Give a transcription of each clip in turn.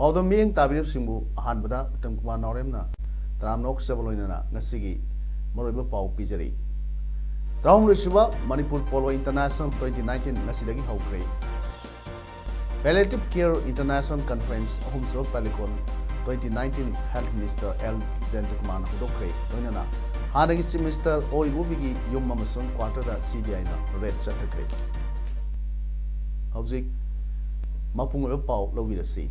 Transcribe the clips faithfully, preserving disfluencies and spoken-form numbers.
ꯄꯥꯎꯗꯝ ꯃꯤꯠꯌꯦꯡ ꯇꯥꯕꯤꯔꯤꯕꯁꯤꯡꯕꯨ ꯑꯍꯥꯟꯕꯗ ꯎꯇꯝ ꯀꯨꯃꯥꯔ ꯅꯥꯎꯔꯦꯝꯅ ꯇꯔꯥꯝꯅ ꯑꯣꯛꯆꯕ ꯂꯣꯏꯅꯅ ꯉꯁꯤꯒꯤ ꯃꯔꯨꯑꯣꯏꯕ ꯄꯥꯎ ꯄꯤꯖꯔꯤ꯫ ꯇꯔꯥꯍꯨꯝꯗꯣꯏꯁꯨꯕ Manipur polo international twenty nineteen ꯉꯁꯤꯗꯒꯤ ꯍꯧꯈ꯭ꯔꯦ꯫ Palliative Care International Conference ꯑꯍꯨꯝꯁꯨꯕ Palicon twenty nineteen Health Minister L ꯖꯌꯟꯇꯀꯨꯃꯥꯔꯅ ꯍꯧꯗꯣꯛꯈ꯭ꯔꯦ꯫ ꯂꯣꯏꯅꯅ ꯍꯥꯟꯅꯒꯤ Chief Minister ꯑꯣ ꯏꯕꯣꯕꯤꯒꯤ ꯌꯨꯝ ꯑꯃꯁꯨꯡ quarter ꯗ ꯁꯤ ꯕꯤ ꯑꯥꯏꯅ raid ꯆꯠꯊꯈ꯭ꯔꯦ꯫ ꯍꯧꯖꯤꯛ ꯃꯄꯨꯡ ꯑꯣꯏꯕ ꯄꯥꯎ ꯂꯧꯕꯤꯔꯁꯤ꯫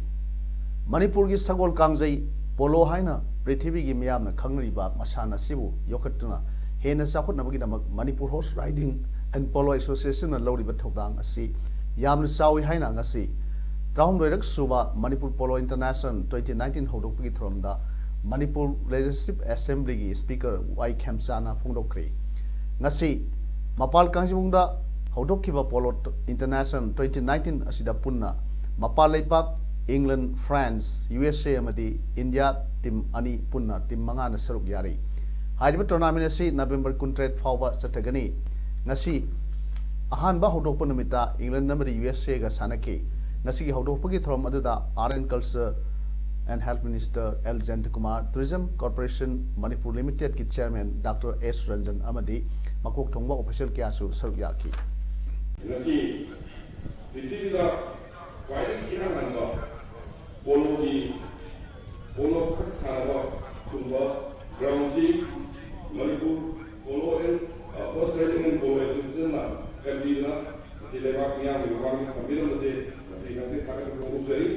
ꯃꯅꯤꯄꯨꯔꯒꯤ ꯁꯒꯣꯜ ꯀꯥꯡꯖꯩ ꯄꯣꯂꯣ ꯍꯥꯏꯅ ꯄ꯭ꯔꯤꯊꯤꯕꯤꯒꯤ ꯃꯤꯌꯥꯝꯅ ꯈꯪꯅꯔꯤꯕ ꯃꯁꯥꯟꯅ ꯑꯁꯤꯕꯨ ꯌꯣꯛꯈꯠꯇꯨꯅ ꯍꯦꯟꯅ ꯆꯥꯎꯈꯠꯅꯕꯒꯤꯗꯃꯛ Manipur Horse Riding and Polo Association ꯅ ꯂꯧꯔꯤꯕ ꯊꯧꯗꯥꯡ ꯑꯁꯤ ꯌꯥꯝꯅ ꯆꯥꯎꯏ ꯍꯥꯏꯅ ꯉꯁꯤ ꯇꯔꯥꯍꯨꯝꯗꯣꯏꯔꯛ ꯁꯨꯕ Manipur polo international twenty nineteen ꯍꯧꯗꯣꯛꯄꯒꯤ ꯊꯧꯔꯝꯗ ꯃꯅꯤꯄꯨꯔ ꯂꯦꯖꯤꯁꯂꯦꯇꯤꯚ ꯑꯦꯁꯦꯝꯕ꯭ꯂꯤꯒꯤ ꯁ꯭ꯄꯤꯀꯔ ꯋꯥꯏ ꯈꯦꯝꯆꯥꯅ ꯐꯣꯡꯗꯣꯛꯈ꯭ꯔꯦ꯫ ꯉꯁꯤ ꯃꯄꯥꯜ ꯀꯥꯡꯖꯩꯕꯨꯡꯗ ꯍꯧꯗꯣꯛꯈꯤꯕ ꯄꯣꯂꯣ ꯏꯟꯇꯔꯅꯦꯁꯅꯦꯜ ꯇ꯭ꯋꯦꯟꯇꯤ ꯅꯥꯏꯟꯇꯤꯟ ꯑꯁꯤꯗ ꯄꯨꯟꯅ ꯃꯄꯥꯜ ꯂꯩꯄꯥꯛ ꯏꯪꯂꯦꯟ, ꯐ꯭ꯔꯥꯟꯁ, ꯌꯨ ꯑꯦꯁ ꯑꯦ ꯑꯃꯗꯤ ꯏꯟꯗꯤꯌꯥ ꯇꯤꯝ ꯑꯅꯤ ꯄꯨꯟꯅ ꯇꯤꯝ ꯃꯉꯥꯅ ꯁꯔꯨꯛ ꯌꯥꯔꯤ꯫ ꯍꯥꯏꯔꯤꯕ ꯇꯣꯔꯅꯥꯃꯦꯟ ꯑꯁꯤ ꯅꯕꯦꯝꯕꯔ ꯀꯨꯟꯇꯔꯦꯠ ꯐꯥꯎꯕ ꯆꯠꯊꯒꯅꯤ꯫ ꯉꯁꯤ ꯑꯍꯥꯟꯕ ꯍꯧꯗꯣꯛꯄ ꯅꯨꯃꯤꯠꯇ ꯏꯪꯂꯦꯟ ꯑꯃꯗꯤ ꯌꯨ ꯑꯦꯁ ꯑꯦꯒ ꯁꯥꯟꯅꯈꯤ꯫ ꯉꯁꯤꯒꯤ ꯍꯧꯗꯣꯛꯄꯒꯤ ꯊꯧꯔꯝ ꯑꯗꯨꯗ Art and Culture and Health Minister L Jayantakumar, Tourism Corporation Manipur Limited ꯀꯤ Chairman ꯗꯥꯛꯇꯔ ꯑꯦꯁ ꯔꯟꯖꯟ ꯑꯃꯗꯤ ꯃꯀꯣꯛ ꯊꯣꯡꯕ official ꯀꯌꯥꯁꯨ ꯁꯔꯨꯛ ꯌꯥꯈꯤ꯫ ꯉꯁꯤ ꯄ꯭ꯔꯤꯊꯤꯕꯤꯗ ꯈ꯭ꯋꯥꯏꯗꯒꯤ ꯏꯍꯥꯟ ꯍꯥꯟꯕ ꯄꯣꯂꯣꯒꯤ, ꯄꯣꯂꯣ ꯈꯛ ꯁꯥꯟꯅꯕ ꯁꯨꯝꯕ ground ꯁꯤ ꯃꯅꯤꯄꯨꯔ Polo and, ꯑ, Horse Riding and Polo Association ꯅ ꯀꯟꯕꯤꯗꯨꯅ ꯉꯁꯤ ꯂꯩꯕꯥꯛ ꯃꯤꯌꯥꯝꯒꯤ ꯃꯃꯥꯡꯗ ꯊꯝꯕꯤꯔꯝꯕꯁꯦ ꯉꯁꯤ ꯈꯛꯇꯪ ꯊꯥꯒꯠꯄ ꯐꯣꯡꯗꯣꯛꯆꯔꯤ꯫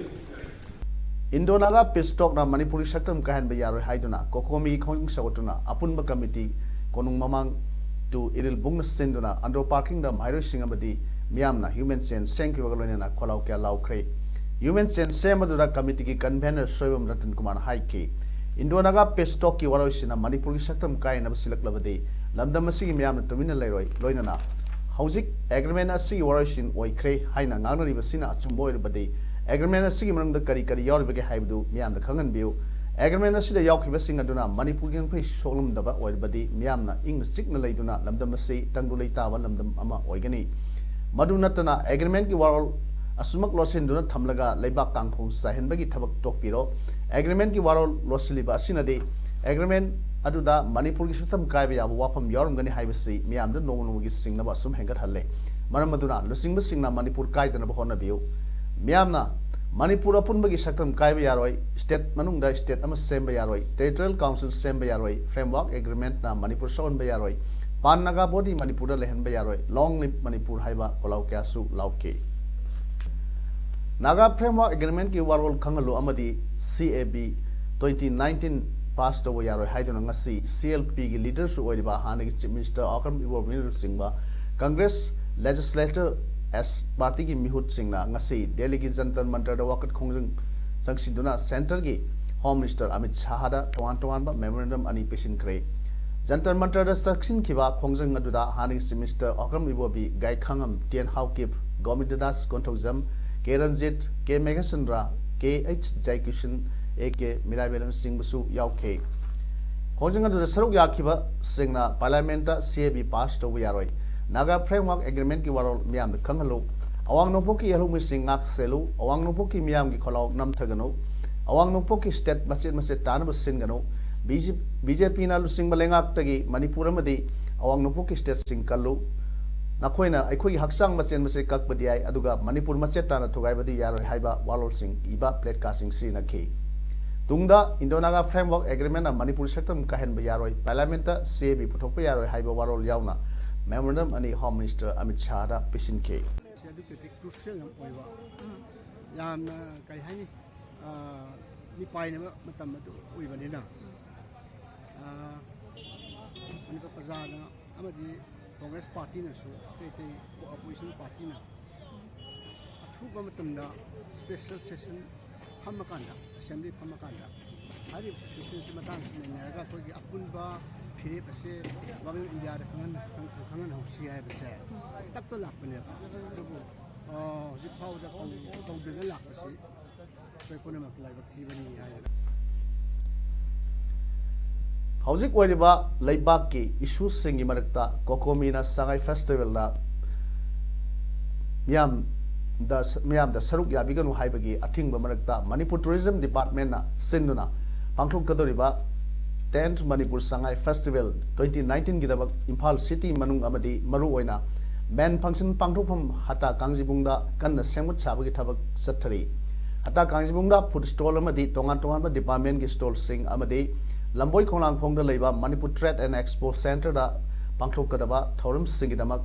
ꯏꯟꯗꯣ ꯅꯥꯒꯥ peace talk ꯅ ꯃꯅꯤꯄꯨꯔꯒꯤ ꯁꯛꯇꯝ ꯀꯥꯏꯍꯟꯕ ꯌꯥꯔꯣꯏ ꯍꯥꯏꯗꯨꯅ ꯀꯣꯀꯣꯃꯤꯒꯤ ꯈꯣꯡꯖꯪ ꯁꯧꯒꯠꯇꯨꯅ ꯑꯄꯨꯟꯕ ꯀꯃꯤꯇꯤ ꯀꯣꯅꯨꯡ ꯃꯃꯥꯡ to ꯏꯔꯤꯜꯕꯨꯡꯅ ꯁꯤꯟꯗꯨꯅ ꯑꯟꯗ꯭ꯔꯣ parking ꯗ ꯃꯍꯩꯔꯣꯏꯁꯤꯡ ꯑꯃꯗꯤ ꯃꯤꯌꯥꯝꯅ ꯍ꯭ꯌꯨꯃꯦꯟ ꯆꯦꯟ ꯁꯦꯝꯈꯤꯕꯒ ꯂꯣꯏꯅꯅ ꯈꯣꯜꯂꯥꯎ ꯀꯌꯥ ꯂꯥꯎꯈ꯭ꯔꯦ꯫ ꯍ꯭ꯌꯨꯃꯦꯟ ꯆꯦꯟ ꯁꯦꯝꯕꯗꯨꯗ ꯀꯃꯤꯇꯤꯒꯤ ꯀꯟꯚꯦꯅꯔ ꯁꯣꯏꯕꯝ ꯔꯇꯟ ꯀꯨꯃꯥꯔꯅ ꯍꯥꯏꯈꯤ, ꯏꯟꯗꯣ ꯅꯥꯒꯥ ꯄꯤꯁ ꯇꯣꯛꯀꯤ ꯋꯥꯔꯣꯏꯁꯤꯅ ꯃꯅꯤꯄꯨꯔꯒꯤ ꯁꯛꯇꯝ ꯀꯥꯏꯅꯕ ꯁꯤꯜꯂꯛꯂꯕꯗꯤ ꯂꯝꯗꯝ ꯑꯁꯤꯒꯤ ꯃꯤꯌꯥꯝꯅ ꯇꯨꯃꯤꯟꯅ ꯂꯩꯔꯣꯏ꯫ ꯂꯣꯏꯅꯅ ꯍꯧꯖꯤꯛ ꯑꯦꯒ꯭ꯔꯤꯃꯦꯟ ꯑꯁꯤꯒꯤ ꯋꯥꯔꯣꯏꯁꯤꯟ ꯑꯣꯏꯈ꯭ꯔꯦ ꯍꯥꯏꯅ ꯉꯥꯡꯅꯔꯤꯕꯁꯤꯅ ꯑꯆꯨꯝꯕ ꯑꯣꯏꯔꯕꯗꯤ, ꯑꯦꯒ꯭ꯔꯤꯃꯦꯟ ꯑꯁꯤꯒꯤ ꯃꯅꯨꯡꯗ ꯀꯔꯤ ꯀꯔꯤ ꯌꯥꯎꯔꯤꯕꯒꯦ ꯍꯥꯏꯕꯗꯨ ꯃꯤꯌꯥꯝꯗ ꯈꯪꯍꯟꯕꯤꯌꯨ꯫ ꯑꯦꯒ꯭ꯔꯤꯃꯦꯟ ꯑꯁꯤꯗ ꯌꯥꯎꯈꯤꯕꯁꯤꯡ ꯑꯗꯨꯅ ꯃꯅꯤꯄꯨꯔꯒꯤ ꯉꯝꯈꯩ ꯁꯣꯛꯂꯝꯗꯕ ꯑꯣꯏꯔꯕꯗꯤ ꯃꯤꯌꯥꯝꯅ ꯏꯪꯅ ꯆꯤꯛꯅ ꯂꯩꯗꯨꯅ ꯂꯝꯗꯝ ꯑꯁꯤ ꯇꯪꯗꯨ ꯂꯩꯇꯥꯕ ꯂꯝꯗꯝ ꯑꯃ ꯑꯣꯏꯒꯅꯤ꯫ ꯃꯗꯨ ꯅꯠꯇꯅ ꯑꯦꯒ꯭ꯔꯤꯃꯦꯟꯒꯤ ꯋꯥꯔꯣꯜ ꯑꯁꯨꯃꯛ ꯂꯣꯠꯁꯤꯟꯗꯨꯅ ꯊꯝꯂꯒ ꯂꯩꯕꯥꯛ ꯀꯥꯡꯈꯣꯡ ꯆꯥꯏꯍꯟꯕꯒꯤ ꯊꯕꯛ ꯇꯣꯛꯄꯤꯔꯣ꯫ ꯑꯦꯒ꯭ꯔꯤꯃꯦꯟꯒꯤ ꯋꯥꯔꯣꯜ ꯂꯣꯠꯁꯤꯜꯂꯤꯕ ꯑꯁꯤꯅꯗꯤ ꯑꯦꯒ꯭ꯔꯤꯃꯦꯟ ꯑꯗꯨꯗ ꯃꯅꯤꯄꯨꯔꯒꯤ ꯁꯛꯇꯝ ꯀꯥꯏꯕ ꯌꯥꯕ ꯋꯥꯐꯝ ꯌꯥꯎꯔꯝꯒꯅꯤ ꯍꯥꯏꯕꯁꯤ ꯃꯤꯌꯥꯝꯗ ꯅꯣꯡꯃ ꯅꯣꯡꯃꯒꯤ ꯆꯤꯡꯅꯕ ꯑꯁꯨꯝ ꯍꯦꯟꯒꯠꯍꯜꯂꯦ꯫ ꯃꯔꯝ ꯑꯗꯨꯅ ꯂꯨꯆꯤꯡꯕꯁꯤꯡꯅ ꯃꯅꯤꯄꯨꯔ ꯀꯥꯏꯗꯅꯕ ꯍꯣꯠꯅꯕꯤꯌꯨ꯫ ꯃꯤꯌꯥꯝꯅ ꯃꯅꯤꯄꯨꯔ ꯑꯄꯨꯟꯕꯒꯤ ꯁꯛꯇꯝ ꯀꯥꯏꯕ ꯌꯥꯔꯣꯏ, ꯁ꯭ꯇꯦꯠ ꯃꯅꯨꯡꯗ ꯁ꯭ꯇꯦꯠ ꯑꯃ ꯁꯦꯝꯕ ꯌꯥꯔꯣꯏ, ꯇꯦꯔꯤꯇꯣꯔꯤꯌꯦꯜ ꯀꯥꯎꯟꯁꯤꯜ ꯁꯦꯝꯕ ꯌꯥꯔꯣꯏ, ꯐ꯭ꯔꯦꯝꯋꯥꯔꯛ ꯑꯦꯒ꯭ꯔꯤꯃꯦꯟꯠꯅ ꯃꯅꯤꯄꯨꯔ ꯁꯣꯛꯍꯟꯕ ꯌꯥꯔꯣꯏ, ꯄꯥꯟ ꯅꯥꯒꯥ ꯕꯣꯗꯤ ꯃꯅꯤꯄꯨꯔꯗ ꯂꯩꯍꯟꯕ ꯌꯥꯔꯣꯏ, ꯂꯣꯡ ꯂꯤꯞ ꯃꯅꯤꯄꯨꯔ ꯍꯥꯏꯕ ꯈꯣꯜꯂꯥꯎ ꯀꯌꯥꯁꯨ ꯂꯥꯎꯈꯤ꯫ ꯅꯥꯒꯥ ꯐ꯭ꯔꯦꯝꯋꯥꯔꯛ ꯑꯦꯒ꯭ꯔꯤꯃꯦꯟꯠꯀꯤ ꯋꯥꯔꯣꯜ ꯈꯪꯍꯜꯂꯨ ꯑꯃꯗꯤ ꯁꯤ A B twenty nineteen pass ꯇꯧꯕ ꯌꯥꯔꯣꯏ ꯍꯥꯏꯗꯨꯅ ꯉꯁꯤ ꯁꯤ ꯑꯦꯜ ꯄꯤꯒꯤ ꯂꯤꯗꯔꯁꯨ ꯑꯣꯏꯔꯤꯕ ꯍꯥꯟꯅꯒꯤ ꯆꯤꯐ ꯃꯤꯅꯤꯁꯇꯔ ꯑꯣꯀ꯭ꯔꯝ ꯏꯕꯣꯕꯤꯅ ꯂꯨꯆꯤꯡꯕ ꯀꯪꯒ꯭ꯔꯦꯁ ꯂꯦꯖꯤꯁꯂꯦꯇꯔ ꯑꯦꯁ ꯄꯥꯔꯇꯤꯒꯤ ꯃꯤꯍꯨꯠꯁꯤꯡꯅ ꯉꯁꯤ ꯗꯦꯜꯂꯤꯒꯤ ꯖꯟꯇꯔ ꯃꯟꯇꯔꯗ ꯋꯥꯀꯠ ꯈꯣꯡꯖꯪ ꯆꯪꯁꯤꯟꯗꯨꯅ ꯁꯦꯟꯇꯔꯒꯤ ꯍꯣꯝ ꯃꯤꯅꯤꯁꯇꯔ ꯑꯃꯤꯠ ꯁꯥꯍꯗ ꯇꯣꯉꯥꯟ ꯇꯣꯉꯥꯟꯕ ꯃꯦꯃꯣꯔꯦꯟꯗꯝ ꯑꯅꯤ ꯄꯤꯁꯤꯟꯈ꯭ꯔꯦ꯫ ꯖꯟꯇꯔ ꯃꯟꯇꯔꯗ ꯆꯪꯁꯤꯟꯈꯤꯕ ꯈꯣꯡꯖꯪ ꯑꯗꯨꯗ ꯍꯥꯟꯅꯒꯤ ꯆꯤꯐ ꯃꯤꯅꯤꯁꯇꯔ ꯑꯣꯀ꯭ꯔꯝ ꯏꯕꯣꯕꯤ, ꯒꯥꯏꯈꯥꯉꯝ ꯇꯦꯟ Haokip, Govindas Konthoujam, K Ranjit, K Meghachandra, K H Jayakishan, A K ꯃꯤꯔꯥꯏꯕꯦꯟꯅꯆꯤꯡꯕꯁꯨ ꯌꯥꯎꯈꯤ꯫ ꯈꯣꯡꯖꯪ ꯑꯗꯨꯗ ꯁꯔꯨꯛ ꯌꯥꯈꯤꯕꯁꯤꯡꯅ ꯄꯥꯔꯂꯤꯌꯥꯃꯦꯟꯠꯇ ꯁꯤ ꯑꯦ ꯕꯤ ꯄꯥꯁ ꯇꯧꯕ ꯌꯥꯔꯣꯏ, ꯅꯥꯒꯥ ꯐ꯭ꯔꯦꯝꯋꯥꯔꯛ ꯑꯦꯒ꯭ꯔꯤꯃꯦꯟꯠꯀꯤ ꯋꯥꯔꯣꯜ ꯃꯤꯌꯥꯝꯗ ꯈꯪꯍꯜꯂꯨ, ꯑꯋꯥꯡ ꯅꯣꯡꯄꯣꯛꯀꯤ ꯏꯍꯜ ꯂꯧꯃꯤꯁꯤꯡ ꯉꯥꯛ ꯁꯦꯜꯂꯨ, ꯑꯋꯥꯡ ꯅꯣꯡꯄꯣꯛꯀꯤ ꯃꯤꯌꯥꯝꯒꯤ ꯈꯣꯜꯂꯥꯎ ꯅꯝꯊꯒꯅꯨ, ꯑꯋꯥꯡ ꯅꯣꯡꯄꯣꯛꯀꯤ ꯁ꯭ꯇꯦꯠ ꯃꯆꯦꯠ ꯃꯆꯦꯠ ꯇꯥꯅꯕ ꯁꯤꯟꯒꯅꯨ, ꯕꯤ ꯖꯦ ꯄꯤꯅ ꯂꯨꯆꯤꯡꯕ ꯂꯩꯉꯥꯛꯇꯒꯤ ꯃꯅꯤꯄꯨꯔ ꯑꯃꯗꯤ ꯑꯋꯥꯡ ꯅꯣꯡꯄꯣꯛꯀꯤ ꯁ꯭ꯇꯦꯠꯁꯤꯡ ꯀꯜꯂꯨ, ꯅꯈꯣꯏꯅ ꯑꯩꯈꯣꯏꯒꯤ ꯍꯛꯆꯥꯡ ꯃꯆꯦꯠ ꯃꯆꯦꯠ ꯀꯛꯄꯗꯤ ꯌꯥꯏ, ꯑꯗꯨꯒ ꯃꯅꯤꯄꯨꯔ ꯃꯆꯦꯠ ꯇꯥꯅ ꯊꯨꯒꯥꯏꯕꯗꯤ ꯌꯥꯔꯣꯏ ꯍꯥꯏꯕ ꯋꯥꯔꯣꯜꯁꯤꯡ ꯏꯕ ꯄ꯭ꯂꯦꯀꯥꯔꯗꯁꯤꯡ ꯁꯤꯖꯤꯟꯅꯈꯤ꯫ ꯇꯨꯡꯗ ꯏꯟꯗꯣ ꯅꯥꯒꯥ ꯐ꯭ꯔꯦꯝꯋꯥꯔꯛ ꯑꯦꯒ꯭ꯔꯤꯃꯦꯟꯠꯅ ꯃꯅꯤꯄꯨꯔ ꯁꯛꯇꯝ ꯀꯥꯏꯍꯟꯕ ꯌꯥꯔꯣꯏ, ꯄꯥꯔꯂꯤꯌꯥꯃꯦꯟꯠꯇ ꯁꯤ ꯑꯦ ꯕꯤ ꯄꯨꯊꯣꯛꯄ ꯌꯥꯔꯣꯏ ꯍꯥꯏꯕ ꯋꯥꯔꯣꯜ ꯌꯥꯎꯅ ꯃꯦꯃꯣꯔꯦꯟꯗꯝ ꯑꯅꯤ ꯍꯣꯝ ꯃꯤꯅꯤꯁꯇꯔ ꯑꯃꯤꯠ ꯁꯥꯍꯗ ꯄꯤꯁꯤꯟꯈꯤ꯫ ꯑꯗꯨꯛꯀꯤ ꯃꯇꯤꯛ ꯀ꯭ꯔꯨꯁꯤꯌꯦꯜ ꯌꯥꯝ ꯑꯣꯏꯕ, ꯌꯥꯝꯅ ꯀꯩ ꯍꯥꯏꯅꯤ, ꯑ, ꯃꯤꯄꯥꯏꯅꯕ ꯃꯇꯝ ꯑꯗꯨ ꯑꯣꯏꯕꯅꯤꯅ, ꯑ, ꯃꯅꯤꯄꯨꯔ ꯄ꯭ꯔꯖꯥꯅ ꯑꯃꯗꯤ ꯀꯣꯡꯒ꯭ꯔꯦꯁ ꯄꯥꯔꯇꯤꯅꯁꯨ, ꯑꯇꯩ ꯑꯇꯩ ꯑꯣꯄꯣꯖꯤꯁꯟ ꯄꯥꯔꯇꯤꯅ ꯑꯊꯨꯕ ꯃꯇꯝꯗ ꯁ꯭ꯄꯦꯁꯦꯜ ꯁꯦꯁꯟ ꯐꯝꯃꯀꯥꯟꯗ, ꯑꯦꯁꯦꯝꯕ꯭ꯂꯤ ꯐꯝꯃꯀꯥꯟꯗ, ꯍꯥꯏꯔꯤꯕ ꯁꯦꯁꯟꯁꯤ ꯃꯇꯥꯡꯁꯤ ꯅꯩꯅꯔꯒ ꯑꯩꯈꯣꯏꯒꯤ ꯑꯄꯨꯟꯕ ꯐꯤꯔꯦꯞ ꯑꯁꯦ ꯒꯣꯔꯃꯦꯟ ꯑꯣꯐ ꯏꯟꯗꯤꯌꯥꯗ ꯈꯪꯍꯟ-, ꯈꯪ-, ꯈꯪꯍꯟꯍꯧꯁꯤ ꯍꯥꯏꯕꯁꯦ ꯇꯛꯇ ꯂꯥꯛꯄꯅꯦꯕ꯫ ꯑꯗꯨꯕꯨ, ꯑ, ꯍꯧꯖꯤꯛ ꯐꯥꯎꯕꯗ ꯀꯧ-, ꯀꯧꯗꯅ ꯂꯥꯛꯄꯁꯤ ꯑꯩꯈꯣꯏ ꯄꯨꯝꯅꯃꯛꯀꯤ ꯂꯥꯏꯕꯛ ꯊꯤꯕꯅꯤ ꯍꯥꯏꯗꯅ꯫ ꯍꯧꯖꯤꯛ ꯑꯣꯏꯔꯤꯕ ꯂꯩꯕꯥꯛꯀꯤ ꯏꯁꯨꯁꯤꯡꯒꯤ ꯃꯔꯛꯇ ꯀꯣꯀꯣꯃꯤꯅ ꯁꯉꯥꯏ ꯐꯦꯁꯇꯤꯚꯦꯜꯗ ꯃꯤꯌꯥꯝꯗ, ꯃꯤꯌꯥꯝꯗ ꯁꯔꯨꯛ ꯌꯥꯕꯤꯒꯅꯨ ꯍꯥꯏꯕꯒꯤ ꯑꯊꯤꯡꯕ ꯃꯔꯛꯇ ꯃꯅꯤꯄꯨꯔ ꯇꯨꯔꯤꯖꯝ ꯗꯤꯄꯥꯔꯠꯃꯦꯟꯅ ꯁꯤꯟꯗꯨꯅ ꯄꯥꯡꯊꯣꯛꯀꯗꯧꯔꯤꯕ tenth Manipur Sangai festival twenty ꯅꯥꯏꯟꯇꯤꯟꯒꯤꯗꯃꯛ Imphal city ꯃꯅꯨꯡ ꯑꯃꯗꯤ ꯃꯔꯨꯑꯣꯏꯅ ꯃꯦꯟ ꯐꯪꯁꯟ ꯄꯥꯡꯊꯣꯛꯐꯝ ꯍꯇꯥ ꯀꯥꯡꯖꯤꯕꯨꯡꯗ ꯀꯟꯅ ꯁꯦꯝꯒꯠ ꯁꯥꯕꯒꯤ ꯊꯕꯛ ꯆꯠꯊꯔꯤ꯫ ꯍꯇꯥ ꯀꯥꯡꯖꯤꯕꯨꯡꯗ ꯐꯨꯗ ꯁ꯭ꯇꯣꯜ ꯑꯃꯗꯤ ꯇꯣꯉꯥꯟ ꯇꯣꯉꯥꯟꯕ ꯗꯤꯄꯥꯔꯠꯃꯦꯟꯒꯤ ꯁ꯭ꯇꯣꯜꯁꯤꯡ ꯑꯃꯗꯤ ꯂꯝꯕꯣꯏ ꯈꯣꯡꯅꯥꯡꯈꯣꯡꯗ ꯂꯩꯕ ꯃꯅꯤꯄꯨꯔ ꯇ꯭ꯔꯦꯗ ꯑꯦꯟ ꯑꯦꯛꯁꯄꯣ ꯁꯦꯟꯇꯔꯗ ꯄꯥꯡꯊꯣꯛꯀꯗꯕ ꯊꯧꯔꯝꯁꯤꯡꯒꯤꯗꯃꯛ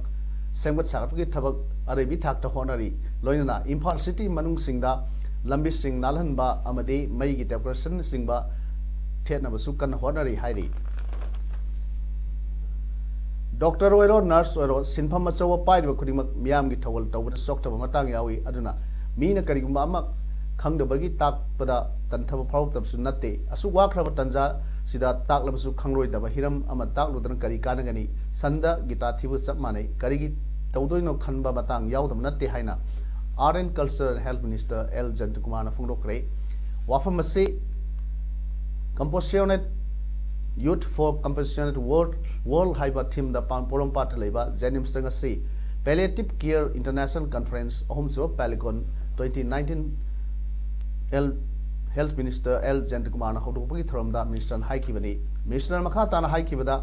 ꯁꯦꯝꯒꯠ ꯁꯥꯒꯠꯄꯒꯤ ꯊꯕꯛ ꯑꯔꯣꯏꯕꯤ ꯊꯥꯛꯇ ꯍꯣꯠꯅꯔꯤ꯫ ꯂꯣꯏꯅꯅ ꯏꯝꯐꯥꯜ ꯁꯤꯇꯤ ꯃꯅꯨꯡꯁꯤꯡꯗ ꯂꯝꯕꯤꯁꯤꯡ ꯅꯥꯜꯍꯟꯕ ꯑꯃꯗꯤ ꯃꯩꯒꯤ ꯗꯦꯀꯣꯔꯦꯁꯟꯅꯆꯤꯡꯕ ꯊꯦꯠꯅꯕꯁꯨ ꯀꯟꯅ ꯍꯣꯠꯅꯔꯤ ꯍꯥꯏꯔꯤ꯫ ꯗꯣꯛꯇꯔ ꯑꯣꯏꯔꯣ, ꯅꯔꯁ ꯑꯣꯏꯔꯣ, ꯁꯤꯟꯐꯝ ꯑꯆꯧꯕ ꯄꯥꯏꯔꯤꯕ ꯈꯨꯗꯤꯡꯃꯛ ꯃꯤꯌꯥꯝꯒꯤ ꯊꯧꯒꯜ ꯇꯧꯕꯗ ꯆꯣꯛꯊꯕ ꯃꯇꯥꯡ ꯌꯥꯎꯏ꯫ ꯑꯗꯨꯅ ꯃꯤꯅ ꯀꯔꯤꯒꯨꯝꯕ ꯑꯃ ꯈꯪꯗꯕꯒꯤ ꯇꯥꯛꯄꯗ ꯇꯟꯊꯕ ꯐꯥꯎꯔꯛꯇꯕꯁꯨ ꯅꯠꯇꯦ꯫ ꯑꯁꯨꯛ ꯋꯥꯈ꯭ꯔꯕ ꯇꯟꯖꯥꯁꯤꯗ ꯇꯥꯛꯂꯕꯁꯨ ꯈꯪꯂꯣꯏꯗꯕ ꯍꯤꯔꯝ ꯑꯃ ꯇꯥꯛꯂꯨꯗꯅ ꯀꯔꯤ ꯀꯥꯟꯅꯒꯅꯤ? ꯁꯟꯗ ꯒꯤꯇꯥ ꯊꯤꯕꯒ ꯆꯞ ꯃꯥꯟꯅꯩ꯫ ꯀꯔꯤꯒꯤ ꯇꯧꯗꯣꯏꯅꯣ ꯈꯟꯕ ꯃꯇꯥꯡ ꯌꯥꯎꯗꯕ ꯅꯠꯇꯦ ꯍꯥꯏꯅ Art and Culture and Health Minister L ꯖꯌꯟꯇꯀꯨꯃꯥꯔꯅ ꯐꯣꯡꯗꯣꯛꯈ꯭ꯔꯦ꯫ ꯋꯥꯐꯝ ꯑꯁꯤ Compassionate Youth for Compassionate World, World ꯍꯥꯏꯕ ꯊꯤꯝꯗ ꯄꯥꯡ-, ꯄꯣꯔꯣꯝꯄꯥꯠꯇ ꯂꯩꯕ ꯖꯦꯅꯤꯝꯁꯇ ꯉꯁꯤ Palliative Care International Conference ꯑꯍꯨꯝꯁꯨꯕ Palicon twenty nineteen L health minister L ꯖꯌꯟꯇꯀꯨꯃꯥꯔꯅ ꯍꯧꯗꯣꯛꯄꯒꯤ ꯊꯧꯔꯝꯗ ꯃꯤꯅꯤꯁꯇꯔꯅ ꯍꯥꯏꯈꯤꯕꯅꯤ꯫ ꯃꯤꯅꯤꯁꯇꯔꯅ ꯃꯈꯥ ꯇꯥꯅ ꯍꯥꯏꯈꯤꯕꯗ,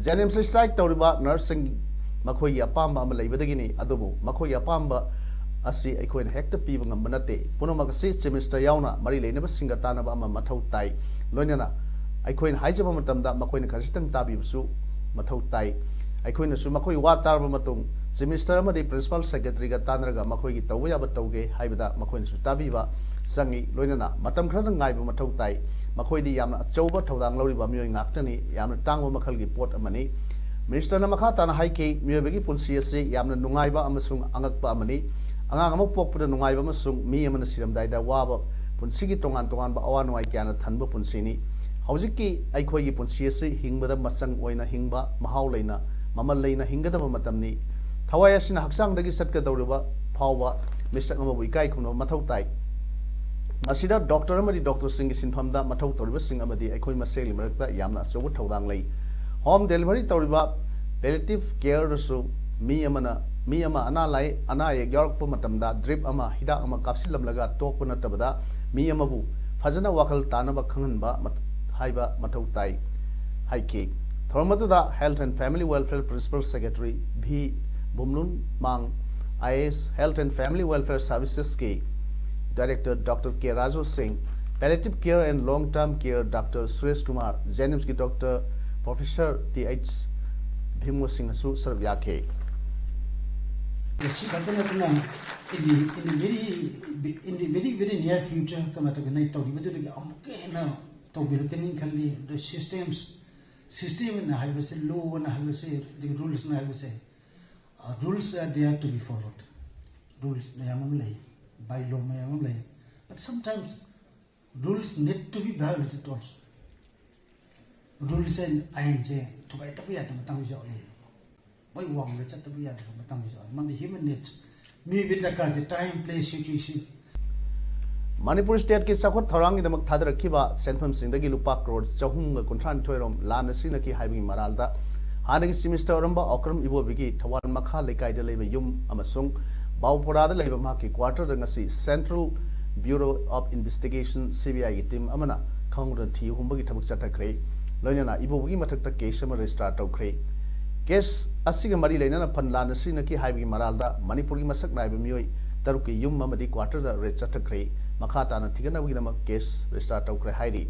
ꯖꯦꯅꯤꯝꯁ ꯁ꯭ꯇ꯭ꯔꯥꯏꯛ ꯇꯧꯔꯤꯕ ꯅꯔꯁꯁꯤꯡ ꯃꯈꯣꯏꯒꯤ ꯑꯄꯥꯝꯕ ꯑꯃ ꯂꯩꯕꯗꯒꯤꯅꯤ, ꯑꯗꯨꯕꯨ ꯃꯈꯣꯏꯒꯤ ꯑꯄꯥꯝꯕ ꯑꯁꯤ ꯑꯩꯈꯣꯏꯅ ꯍꯦꯛꯇ ꯄꯤꯕ ꯉꯝꯕ ꯅꯠꯇꯦ꯫ ꯄꯨꯝꯅꯃꯛ ꯑꯁꯤ ꯆꯤꯐ ꯃꯤꯅꯤꯁꯇꯔ ꯌꯥꯎꯅ ꯃꯔꯤ ꯂꯩꯅꯕꯁꯤꯡꯒ ꯇꯥꯟꯅꯕ ꯑꯃ ꯃꯊꯧ ꯇꯥꯏ꯫ ꯂꯣꯏꯅꯅ ꯑꯩꯈꯣꯏꯅ ꯍꯥꯏꯖꯕ ꯃꯇꯝꯗ ꯃꯈꯣꯏꯅ ꯈꯖꯤꯛꯇꯪ ꯇꯥꯕꯤꯕꯁꯨ ꯃꯊꯧ ꯇꯥꯏ꯫ ꯑꯩꯈꯣꯏꯅꯁꯨ ꯃꯈꯣꯏ ꯋꯥ ꯇꯥꯔꯕ ꯃꯇꯨꯡ ꯆꯤꯐ ꯃꯤꯅꯤꯁꯇꯔ ꯑꯃꯗꯤ ꯄ꯭ꯔꯤꯟꯁꯤꯄꯥꯜ ꯁꯦꯀ꯭ꯔꯦꯇꯔꯤꯒ ꯇꯥꯟꯅꯔꯒ ꯃꯈꯣꯏꯒꯤ ꯇꯧꯕ ꯌꯥꯕ ꯇꯧꯒꯦ ꯍꯥꯏꯕꯗ ꯃꯈꯣꯏꯅꯁꯨ ꯇꯥꯕꯤꯕ ꯆꯪꯏ꯫ ꯂꯣꯏꯅꯅ ꯃꯇꯝ ꯈꯔꯗꯪ ꯉꯥꯏꯕ ꯃꯊꯧ ꯇꯥꯏ꯫ ꯃꯈꯣꯏꯗꯤ ꯌꯥꯝꯅ ꯑꯆꯧꯕ ꯊꯧꯗꯥꯡ ꯂꯧꯔꯤꯕ ꯃꯤꯑꯣꯏ ꯉꯥꯛꯇꯅꯤ, ꯌꯥꯝꯅ ꯇꯥꯡꯕ ꯃꯈꯜꯒꯤ ꯄꯣꯠ ꯑꯃꯅꯤ꯫ ꯃꯤꯅꯤꯁꯇꯔꯅ ꯃꯈꯥ ꯇꯥꯅ ꯍꯥꯏꯈꯤ, ꯃꯤꯑꯣꯏꯕꯒꯤ ꯄꯨꯟꯁꯤ ꯑꯁꯤ ꯌꯥꯝꯅ ꯅꯨꯡꯉꯥꯏꯕ ꯑꯃꯁꯨꯡ ꯑꯉꯛꯄ ꯑꯃꯅꯤ꯫ ꯑꯉꯥꯡ ꯑꯃ ꯄꯣꯛꯄꯗ ꯅꯨꯡꯉꯥꯏꯕ ꯑꯃꯁꯨꯡ ꯃꯤ ꯑꯃꯅ ꯁꯤꯔꯝꯗꯥꯏꯗ ꯋꯥꯕ, ꯄꯨꯟꯁꯤꯒꯤ ꯇꯣꯉꯥꯟ ꯇꯣꯉꯥꯟꯕ ꯑꯋꯥ ꯅꯨꯡꯉꯥꯏ ꯀꯌꯥꯅ ꯊꯟꯕ ꯄꯨꯟꯁꯤꯅꯤ꯫ ꯍꯧꯖꯤꯛꯀꯤ ꯑꯩꯈꯣꯏꯒꯤ ꯄꯨꯟꯁꯤ ꯑꯁꯤ ꯍꯤꯡꯕꯗ ꯃꯆꯪ ꯑꯣꯏꯅ ꯍꯤꯡꯕ, ꯃꯍꯥꯎ ꯂꯩꯅ, ꯃꯃꯜ ꯂꯩꯅ ꯍꯤꯡꯒꯗꯕ ꯃꯇꯝꯅꯤ꯫ ꯊꯋꯥꯏ ꯑꯁꯤꯅ ꯍꯛꯆꯥꯡꯗꯒꯤ ꯆꯠꯀꯗꯧꯔꯤꯕ ꯐꯥꯎꯕ ꯃꯤꯁꯛ ꯑꯃꯕꯨ ꯏꯀꯥꯏ ꯈꯨꯝꯅꯕ ꯃꯊꯧ ꯇꯥꯏ꯫ ꯃꯁꯤꯗ ꯗꯣꯛꯇꯔ ꯑꯃꯗꯤ ꯗꯣꯛꯇꯔꯁꯤꯡꯒꯤ ꯁꯤꯟꯐꯝꯗ ꯃꯊꯧ ꯇꯧꯔꯤꯕꯁꯤꯡ ꯑꯃꯗꯤ ꯑꯩꯈꯣꯏ ꯃꯁꯦꯜꯒꯤ ꯃꯔꯛꯇ ꯌꯥꯝꯅ ꯑꯆꯧꯕ ꯊꯧꯗꯥꯡ ꯂꯩ꯫ ꯍꯣꯝ ꯗꯦꯂꯤꯚꯔꯤ ꯇꯧꯔꯤꯕ ꯄꯦꯂꯦꯇꯤꯚ ꯀꯦꯌꯔꯗꯁꯨ ꯃꯤ ꯑꯃꯅ, ꯃꯤ ꯑꯃ ꯑꯅꯥ ꯂꯥꯏ-, ꯑꯅꯥ ꯑꯌꯦꯛ ꯌꯥꯎꯔꯛꯄ ꯃꯇꯝꯗ ꯗ꯭ꯔꯤꯞ ꯑꯃ, ꯍꯤꯗꯥꯛ ꯑꯃ ꯀꯥꯞꯁꯤꯜꯂꯝꯂꯒ ꯇꯣꯛꯄ ꯅꯠꯇꯕꯗ ꯃꯤ ꯑꯃꯕꯨ ꯐꯖꯅ ꯋꯥꯈꯜ ꯇꯥꯅꯕ ꯈꯪꯍꯟꯕ ꯃꯠ-, ꯍꯥꯏꯕ ꯃꯊꯧ ꯇꯥꯏ ꯍꯥꯏꯈꯤ꯫ ꯊꯧꯔꯝ ꯑꯗꯨꯗ Health and Family Welfare Principal Secretary V Bumlun Mang, I A S, Health and Family Welfare Servicesꯀꯤ Director Doctor ꯀꯦ ꯔꯥꯖꯨ ꯁꯤꯡ, Palliative Care and Long Term Care Doctor Suresh Kumar, ꯖꯦꯅꯤꯝꯁꯀꯤ Doctor Professor T H Vimgo ꯁꯤꯡꯍꯁꯨ ꯁꯔꯨꯛ ꯌꯥꯈꯤ꯫ ꯃꯁꯤ ꯈꯛꯇ ꯅꯠꯇꯅ in the, in the very, in the very, very near future ꯀꯃꯥꯏꯅ ꯇꯧꯒꯦ, ꯅꯣꯏ ꯇꯧꯔꯤꯕꯗꯨꯗꯒꯤ ꯑꯃꯨꯛꯀ ꯍꯦꯟꯅ ꯇꯧꯕꯤꯔꯛꯀꯅꯤ ꯈꯜꯂꯤ꯫ The systems, system ꯑꯅ ꯍꯥꯏꯕꯁꯦ, law ꯑꯅ ꯍꯥꯏꯕꯁꯦ, ꯑꯗꯒꯤ rules ꯑꯅ ꯍꯥꯏꯕꯁꯦ, rules are there to be followed. Rules ꯃꯌꯥꯝ ꯑꯃ ꯂꯩ, by law ꯃꯌꯥꯝ ꯑꯃ ꯂꯩ, but sometimes rules need to be violated also. Rules ꯁꯦ, ꯑꯥꯏꯟꯁꯦ ꯊꯨꯒꯥꯏꯗꯕ ꯌꯥꯗꯕ ꯃꯇꯥꯡꯁꯨ ꯌꯥꯎꯏ꯫ ꯃꯣꯏ ꯋꯥꯡꯃꯗ ꯆꯠꯇꯕ ꯌꯥꯗꯕ ꯃꯇꯥꯡꯁꯨ ꯌꯥꯎꯏ꯫ ꯃꯔꯝꯗꯤ human nature, ꯃꯤꯑꯣꯏꯕꯒꯤ ꯗꯔꯀꯥꯔꯁꯦ time, place, situation꯫ ꯃꯅꯤꯄꯨꯔ ꯁ꯭ꯇꯦꯠꯀꯤ ꯆꯥꯎꯈꯠ ꯊꯧꯔꯥꯡꯒꯤꯗꯃꯛ ꯊꯥꯗꯔꯛꯈꯤꯕ ꯁꯦꯟꯐꯝꯁꯤꯡꯗꯒꯤ ꯂꯨꯄꯥ ꯀ꯭ꯔꯣꯔ ꯆꯍꯨꯝꯒ ꯀꯨꯟꯊ꯭ꯔꯥ ꯅꯤꯊꯣꯏ ꯔꯣꯝ ꯂꯥꯟꯅ ꯁꯤꯖꯤꯟꯅꯈꯤ ꯍꯥꯏꯕꯒꯤ ꯃꯔꯥꯜꯗ ꯍꯥꯟꯅꯒꯤ ꯆꯤꯐ ꯃꯤꯅꯤꯁꯇꯔ ꯑꯣꯏꯔꯝꯕ ꯑꯣꯀ꯭ꯔꯝ ꯏꯕꯣꯕꯤꯒꯤ ꯊꯧꯕꯥꯜ ꯃꯈꯥ ꯂꯩꯀꯥꯏꯗ ꯂꯩꯕ ꯌꯨꯝ ꯑꯃꯁꯨꯡ ꯕꯥꯎꯄꯣꯔꯥꯗ ꯂꯩꯕ ꯃꯍꯥꯛꯀꯤ ꯀ꯭ꯋꯥꯇꯔꯗ ꯉꯁꯤ Central Bureau of Investigation, C B ꯑꯥꯏꯒꯤ ꯇꯤꯝ ꯑꯃꯅ ꯈꯪꯍꯧꯗꯅ ꯊꯤꯍꯨꯝꯕꯒꯤ ꯊꯕꯛ ꯆꯠꯊꯈ꯭ꯔꯦ꯫ ꯂꯣꯏꯅꯅ ꯏꯕꯣꯕꯤꯒꯤ ꯃꯊꯛꯇ ꯀꯦꯁ ꯑꯃ ꯔꯦꯖꯤꯁꯇꯥꯔ ꯇꯧꯈ꯭ꯔꯦ꯫ ꯀꯦꯁ ꯑꯁꯤꯒ ꯃꯔꯤ ꯂꯩꯅꯅ ꯐꯟ ꯂꯥꯟꯅ ꯁꯤꯖꯤꯟꯅꯈꯤ ꯍꯥꯏꯕꯒꯤ ꯃꯔꯥꯜꯗ ꯃꯅꯤꯄꯨꯔꯒꯤ ꯃꯁꯛ ꯅꯥꯏꯕ ꯃꯤꯑꯣꯏ ꯇꯔꯨꯛꯀꯤ ꯌꯨꯝ ꯑꯃꯗꯤ ꯀ꯭ꯋꯥꯇꯔꯗ ꯔꯦꯗ ꯆꯠꯊꯈ꯭ꯔꯦ꯫ ꯃꯈꯥ ꯇꯥꯅ ꯊꯤꯒꯠꯅꯕꯒꯤꯗꯃꯛ ꯀꯦꯁ ꯔꯦꯖꯤꯁꯇꯥꯔ ꯇꯧꯈ꯭ꯔꯦ ꯍꯥꯏꯔꯤ꯫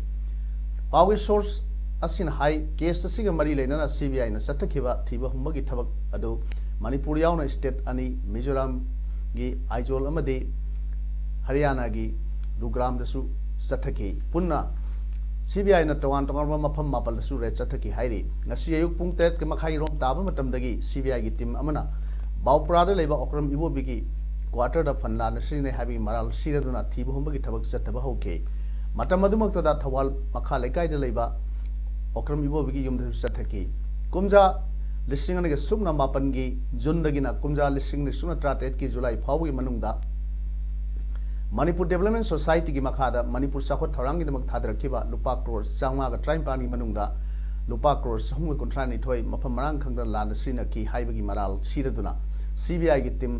ꯄꯥꯎꯒꯤ ꯁꯣꯔꯁ ꯑꯁꯤꯅ ꯍꯥꯏ, ꯀꯦꯁ ꯑꯁꯤꯒ ꯃꯔꯤ ꯂꯩꯅꯅ ꯁꯤ ꯕꯤ ꯑꯥꯏꯅ ꯆꯠꯊꯈꯤꯕ ꯊꯤꯕ ꯍꯨꯝꯕꯒꯤ ꯊꯕꯛ ꯑꯗꯨ ꯃꯅꯤꯄꯨꯔ ꯌꯥꯎꯅ ꯁ꯭ꯇꯦꯠ ꯑꯅꯤ, ꯃꯤꯖꯣꯔꯥꯝꯒꯤ ꯑꯥꯏꯖꯣꯜ ꯑꯃꯗꯤ ꯍꯔꯤꯌꯥꯅꯥꯒꯤ ꯔꯨꯒ꯭ꯔꯥꯝꯗꯁꯨ ꯆꯠꯊꯈꯤ꯫ ꯄꯨꯟꯅ ꯁꯤ ꯕꯤ ꯑꯥꯏꯅ ꯇꯣꯉꯥꯟ ꯇꯣꯉꯥꯟꯕ ꯃꯐꯝ ꯃꯥꯄꯜꯗꯁꯨ ꯔꯦꯗ ꯆꯠꯊꯈꯤ ꯍꯥꯏꯔꯤ꯫ ꯉꯁꯤ ꯑꯌꯨꯛ ꯄꯨꯡ ꯇꯔꯦꯠꯀꯤ ꯃꯈꯥꯏ ꯔꯣꯝ ꯇꯥꯕ ꯃꯇꯝꯗꯒꯤ ꯁꯤ ꯕꯤ ꯑꯥꯏꯒꯤ ꯇꯤꯝ ꯑꯃꯅ ꯕꯥꯎꯄ꯭ꯔꯥꯗ ꯂꯩꯕ ꯑꯣꯀ꯭ꯔꯝ ꯏꯕꯣꯕꯤꯒꯤ ꯀ꯭ꯋꯥꯇꯔꯗ ꯐꯟ ꯂꯥꯟꯅ ꯁꯤꯖꯤꯟꯅꯩ ꯍꯥꯏꯕꯒꯤ ꯃꯔꯥꯜ ꯁꯤꯔꯗꯨꯅ ꯊꯤꯕ ꯍꯨꯝꯕꯒꯤ ꯊꯕꯛ ꯆꯠꯊꯕ ꯍꯧꯈꯤ꯫ ꯃꯇꯝ ꯑꯗꯨꯃꯛꯇꯗ ꯊꯧꯕꯥꯜ ꯃꯈꯥ ꯂꯩꯀꯥꯏꯗ ꯂꯩꯕ ꯑꯣꯀ꯭ꯔꯝ ꯏꯕꯣꯕꯤꯒꯤ ꯌꯨꯝꯗꯁꯨ ꯆꯠꯊꯈꯤ꯫ ꯀꯨꯝꯖꯥ ꯂꯤꯁꯤꯡ ꯑꯅꯤꯒ ꯁꯨꯞꯅ ꯃꯥꯄꯟꯒꯤ ꯖꯨꯟꯗꯒꯤꯅ ꯀꯨꯝꯖꯥ ꯂꯤꯁꯤꯡ ꯑꯅꯤ ꯁꯨꯞꯅ ꯇꯔꯥꯇꯔꯦꯠꯀꯤ ꯖꯨꯂꯥꯏ ꯐꯥꯎꯕꯒꯤ ꯃꯅꯨꯡꯗ ꯃꯅꯤꯄꯨꯔ ꯗꯦꯕꯂꯞꯃꯦꯟ ꯁꯣꯁꯥꯏꯇꯤꯒꯤ ꯃꯈꯥꯗ ꯃꯅꯤꯄꯨꯔ ꯆꯥꯎꯈꯠ ꯊꯧꯔꯥꯡꯒꯤꯗꯃꯛ ꯊꯥꯗꯔꯛꯈꯤꯕ ꯂꯨꯄꯥ ꯀ꯭ꯔꯣꯔ ꯆꯥꯝꯃꯉꯥꯒ ꯇꯔꯥꯅꯤꯄꯥꯟꯒꯤ ꯃꯅꯨꯡꯗ ꯂꯨꯄꯥ ꯀ꯭ꯔꯣꯔ ꯆꯍꯨꯝꯒ ꯀꯨꯟꯊ꯭ꯔꯥ ꯅꯤꯊꯣꯏ ꯃꯐꯝ ꯃꯔꯥꯡ ꯈꯪꯗꯅ ꯂꯥꯟꯅ ꯁꯤꯖꯤꯟꯅꯈꯤ ꯍꯥꯏꯕꯒꯤ ꯃꯔꯥꯜ ꯁꯤꯔꯗꯨꯅ ꯁꯤ ꯕꯤ ꯑꯥꯏꯒꯤ ꯇꯤꯝ